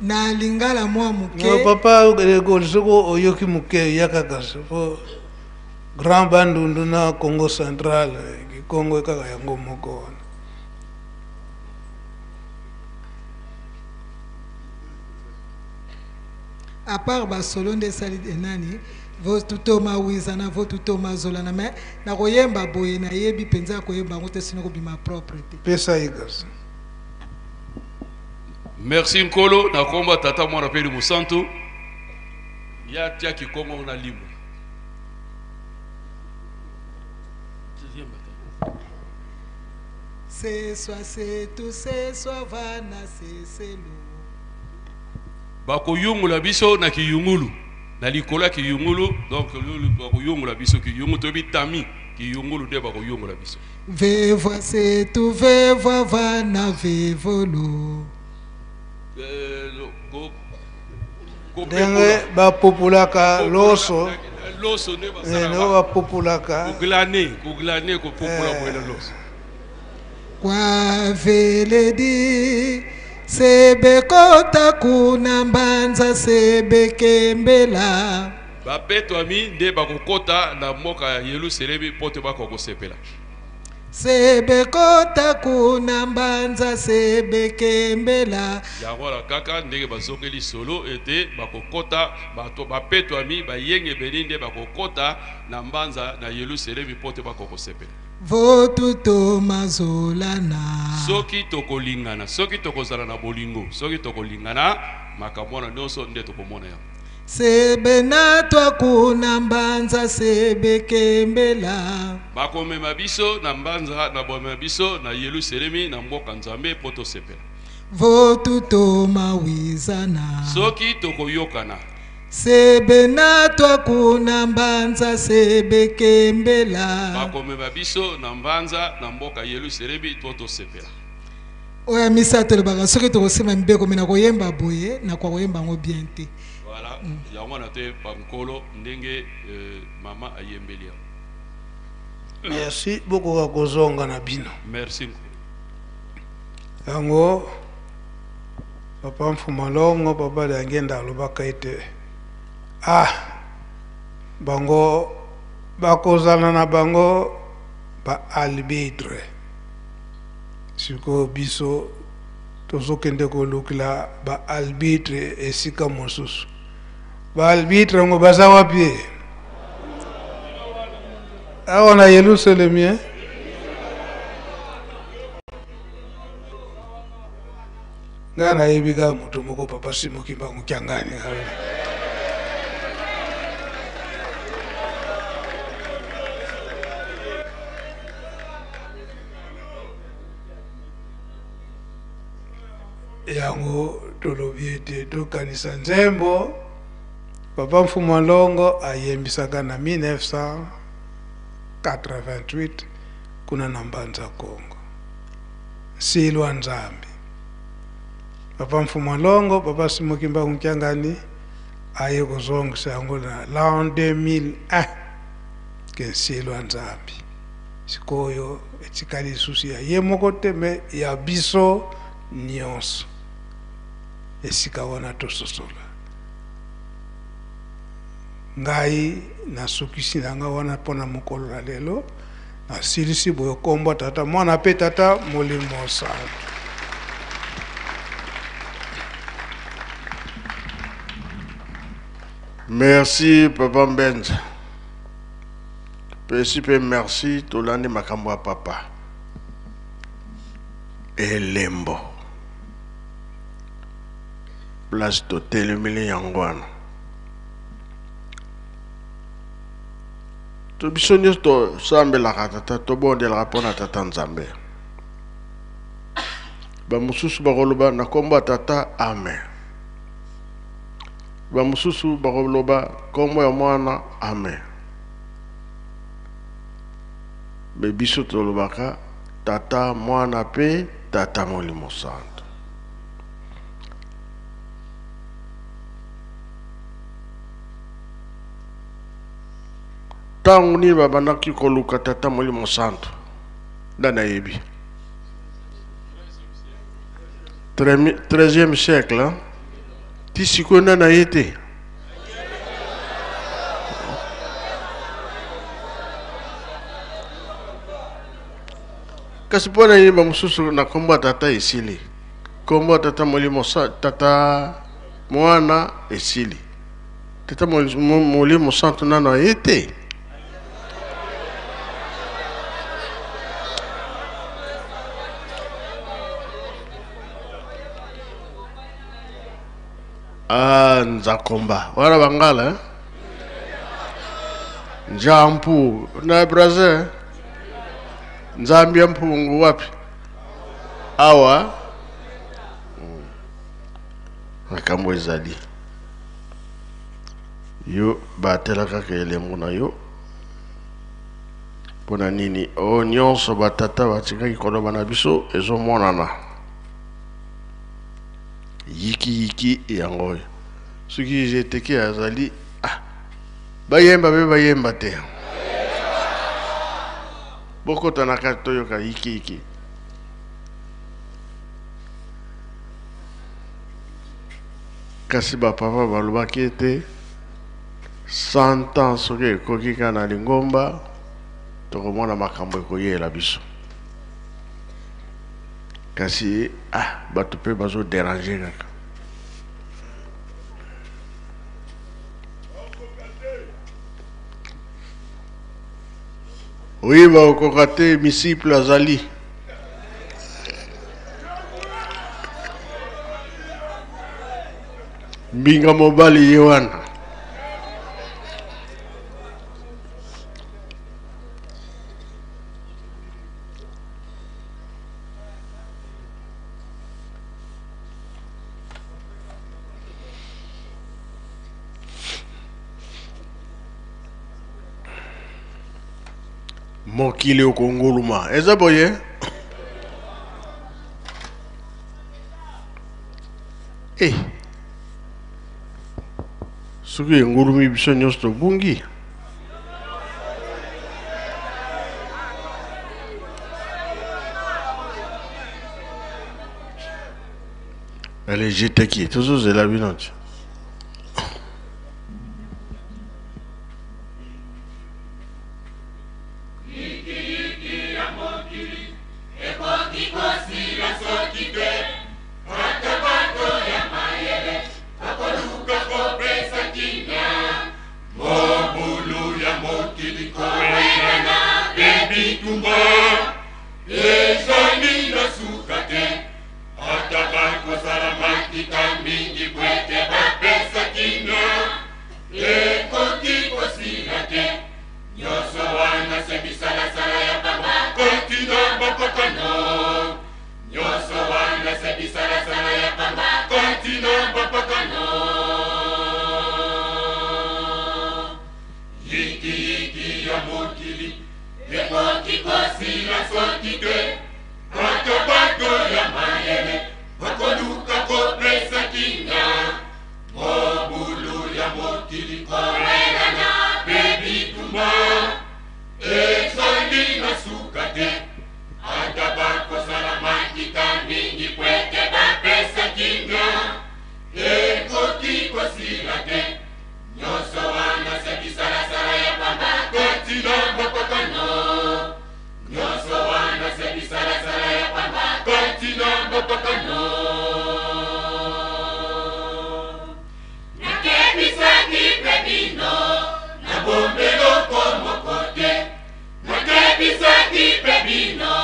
na lingala mwa moke. No, papa soki oyoki moke yaka kasi po Grand Bandundu na Congo Central, Congo kaka yango moko wana. À part basolo nde esali nani votutoma wizana votutoma zolana, mais nakoyemba boye nayebi mpenza koyemba yango te, sino kobima propre te. Pesa ye kasi. Merci Nkolo na komba tata mwana pe musantu ya tia kikongo na libre. Seswa setu seswa vana seselu. Bakoyungula biso na kiyungulu na likolo ya kiyungulu, donc bakoyungula biso kiyungulu toyebi tami kiyungulu nde bakoyungula biso. Vevwa setu vevwa vana vevolo. Ndenge bapopulaka loso, loso nde basala ndenge bapopulaka koglane koglane kopopula boye na loso. Kwa veledi sebekota kuna mbanza sebekembela. Bapetwami nde bakokota na mboka ya Yerusalemi po te bakokosepela. Sebekota kuna mbanza sebekembela. Yango wana kaka ndenge bazongeli solo ete bakokota bato bapetwami bayengebeni nde bakokota na mbanza na Yerusalemi po te bakokosepela. Votuto mazolana. Soki tokolingana, soki tokozala na bolingo, soki tokolingana makambo wana nyonso nde tokomona yango. Sebenatwa kuna mbanza sebekembela. Bakomema biso na mbanza na bomema biso na Yerusalemi na mboka Nzambe po tosepela. Votuto mawizana. Soki tokoyokana. Sebenatwa kuna mbanza sebekembela. Bakomema biso na mbanza na mboka Yerusalemi po tosepela. Oya misato elobaka soki tokosema mibeko me na koyemba boye na kwa koyemba yango bien te. Voilà, yango wana te bankolo ndenge mama ayembeli yango. Merci bokoka kozonga na bino. Merci. Yango papa Mfumalongo papa Diangienda alobaka ete ah bango bakozala na bango ba arbitre. Sikoyo biso tozokende kolukila ba arbitre esika mosusu. Ba arbitre yango baza wapi? Awa na Yerusalemi. Nga nayebi kaka moto moko papa Simon Kimbangu Kiangani. Yango tolobi ete tokanisa nzembo papa Mfumalongo ayembisaka na 1988 kuna na Mbanza Kongo. Nsilwa Nzambi. Papa Mfumalongo papa Simon Kimbangu Kiangani aye kozongisa yango na l'an 2001 ke Nsilwa Nzambi. Sikoyo etikali lisusu ya ye moko te me ya biso nyonso. Esika wana tososola. Ngai nasukisi na nga wana mpona mokolo na lelo. Nasilisi boye kombo Tata, Mwana mpe Tata Molimo Santu. Merci papa Mbenza. Pesi pe merci tolandi makambo ya papa. Elembo. Place totelemeli yango wana. To biso nyonso tosambelaka tata, tobondelaka mpo na tata Nzambe. Bamosusu bakoloba na nkombo ya tata, amen. Bamosusu bakoloba nkombo ya mwana, amen. Me biso tolobaka tata, mwana mpe tata Molimo Santo. Ntango nini babandaki koluka tata Molimo Santo? Nani ayebi? 13e siècle, hein? Ti sikoyo nani aye te? Kasi mpo na nini bamosusu na nkombo ya tata esili, nkombo ya tata Molimo tata mwana esili, tata Molimo Santo nano aye te? Ah, nzakomba wana bangala eh? Njampu na Brazil, Nzambi ya mpungu wapi awa? Makambo ezali yo batela kaka elembo na yo. Mpo na nini oyo nyonso batata batikaki koloba na biso ezomonana yikiyiki yango oyo. Soki jeteke azali, ah, bayemba mpe bayemba te, bokota na kati toyoka yikiyiki. Kasi bapapa balobaki ete 100 ans soki ekoki kaka na lingomba, tokomona makambo ekoyela biso. Kasi ah, bato mpe bazoderange kaka. Oyi bakokoka te, misiple azali. Mbinga mobali ye wana. Mokili okonguluma eza boye. Eh, soki engulumi biso nyonso tobungi. Allez, jeteki tozozela bino ti. bopakano. Nakebisaki mpe bino, nabomba eloko moko te. Nakebisaki mpe bino,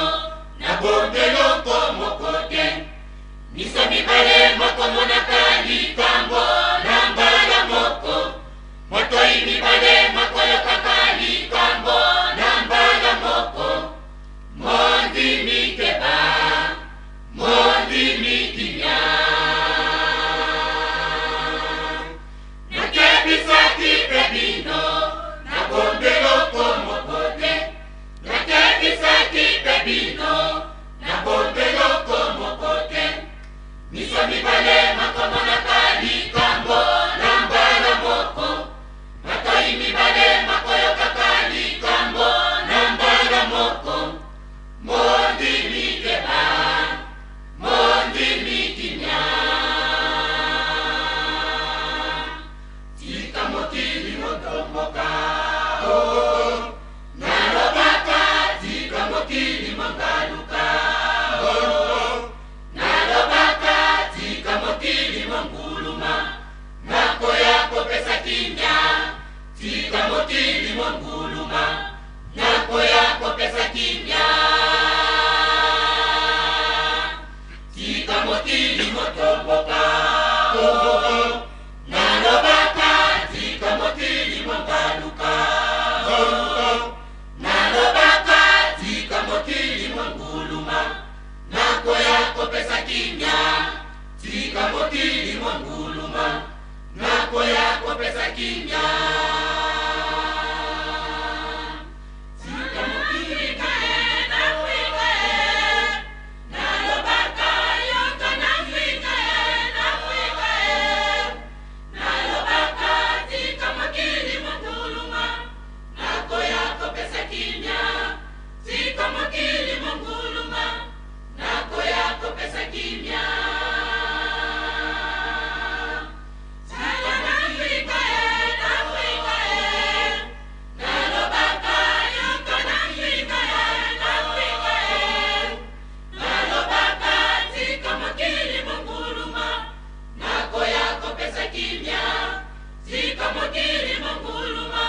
nabomba eloko moko te. Miso mibale makomonaka likambo na mbala moko, matoi mibale makoyokaka likambo na mbala moko. Mondimi keba, mondimi kimia. Nakebisaki mpe bino, nabomba eloko moko te. Nakebisaki mpe bino, nabomba eloko moko te. Miso mibale makomonaka likambo na mbala moko, matoi mibale makoyokaka likambo na mbala moko. Mondimi keba, mondimi kimia. Tika mokili motomboka, oh, nalobaka, tika mokili mongaluka, oh, nalobaka, tika mokili monguluma, nakoya kopesa kimia. Tika mokili monguluma, nakoya kopesa kimia. Tika mokili motomboka, oh, nalobaka, tika mokili mongaluka, oh, nalobaka, tika mokili monguluma, nakoya kopesa kimia. Tika mokili monguluma, nakoya kopesa kimia. Tika mokili Afrika, nalobaka, yoka na Afrika, Afrika, nalobaka, tika mokili monguluma, nakoya kopesa kimia. Tika mokili monguluma, nakoya kopesa kimia. Tika na Afrika, Afrika, nalobaka, yoka na Afrika, Afrika, nalobaka, tika mokili monguluma, nakoya kopesa kimia. Tika mokili monguluma,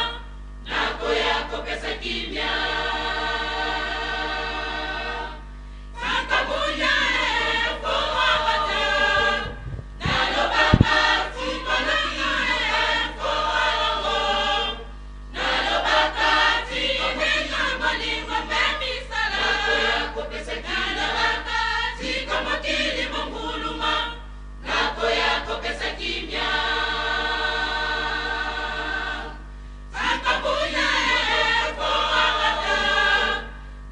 nakoya kopesa kimia. Sakabuya efowabata, nalobaka, tika mokili efowalongo, nalobaka, tika mokili bolingo mpe misala, nakoya kopesa kimia. Tika mokili monguluma, nakoya kopesa kimia. Sakabuya efowabata,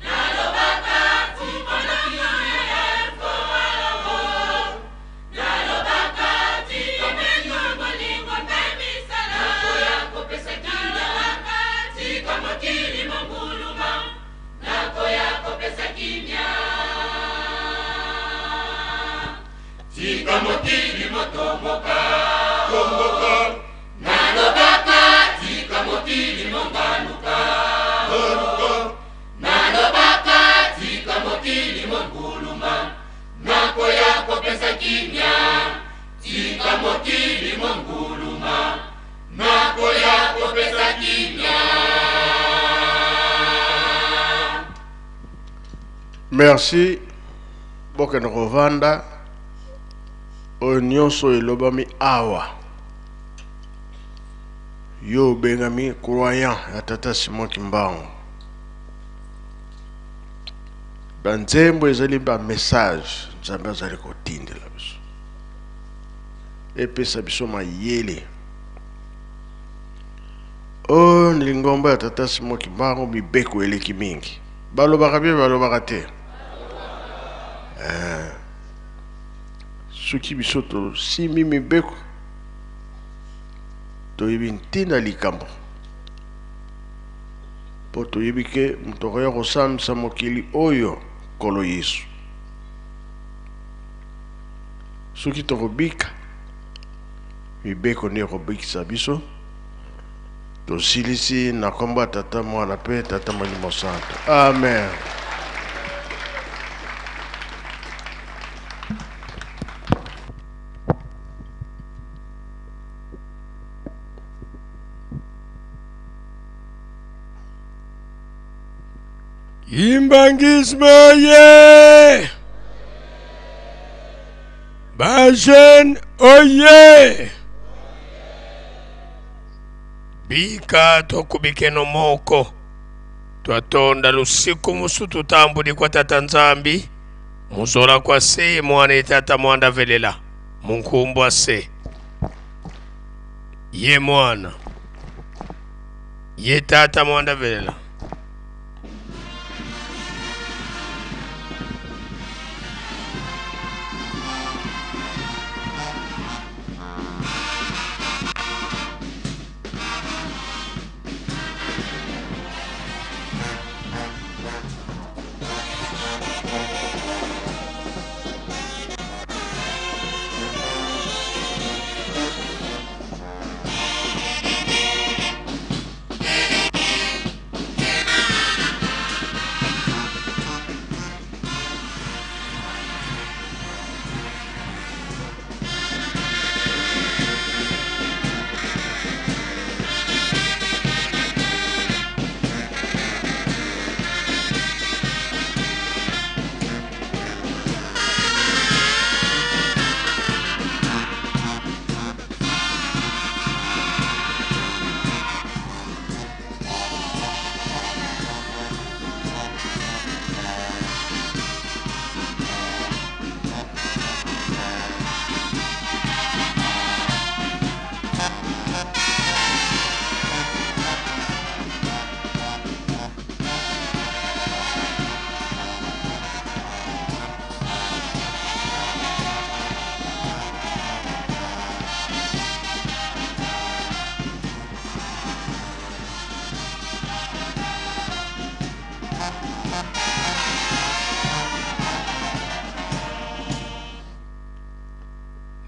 nalobaka, tika mokili efowalongo, nalobaka, tika mokili bolingo mpe misala, nakoya kopesa kimia. Tika mokili monguluma, nakoya kopesa kimia. Tika mokili motomboka, tomboka, nalobaka, tika mokili mongaluka, nalobaka, tika mokili monguluma, nakoya kopesa kimia. Tika mokili monguluma, nakoya kopesa kimia. Merci. Bokende kovanda. Oyo nyonso elobami awa, yo obengami croyant ya tata Simon Kimbangu. Banzembo ezali ba message Nzambe azali kotindela biso, epesa biso mayele. Oyo ni lingomba ya tata Simon Kimbangu, mibeko eleki mingi. Balobaka bien, balobaka te. Soki biso tosimbi mibeko, toyebi ntina likambo, mpo toyebi ke moto akoya kosambisa mokili oyo Nkolo Yesu. Soki tokobika mibeko nde ekobikisa biso. Tosilisi na nkombo ya Tata, Mwana mpe Tata Molimo Santo. Amen. Kimbanguisme oye! Ba jeune oye! Bika tokubikeno moko twatonda lusiku musu tutambuli kwa tata Nzambi muzola kwa se mwana ye tata mwanda velela munkumbwa se ye mwana ye tata mwanda velela.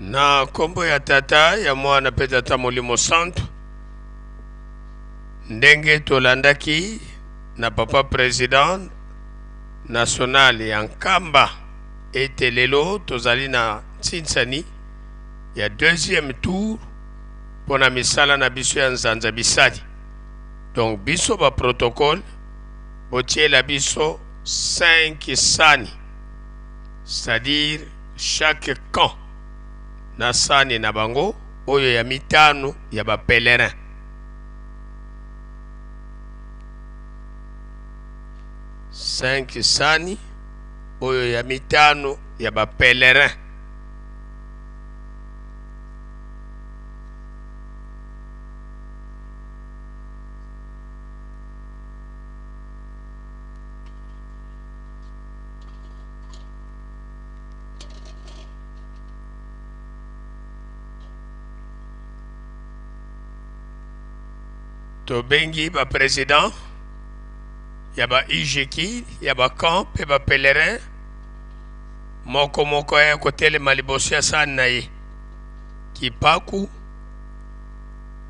Na nkombo ya Tata, ya Mwana mpe Tata Molimo Santu, ndenge tolandaki na Papa President national ya Nkamba ete lelo tozali na nsinsani ya deuxième tour mpo na misala na biso ya nzanza bisali. Donc biso ba protocole botiela biso 5 sani, c'est-à-dire chaque camp na sani na bango oyo ya mitano ya ba pèlerin. 5 sani oyo ya mitano ya ba pèlerin. Tobengi ba president ya ba UGK, ya ba camp pe ba pèlerin moko moko aya kotelema liboso ya sani na ye. Kipaku,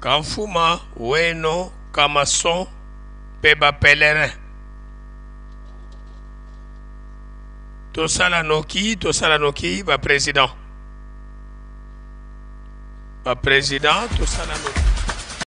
Kamfuma, Weno, Kamason pe ba pèlerin. Tosala noki, tosala noki ba president. Ba president tosala noki.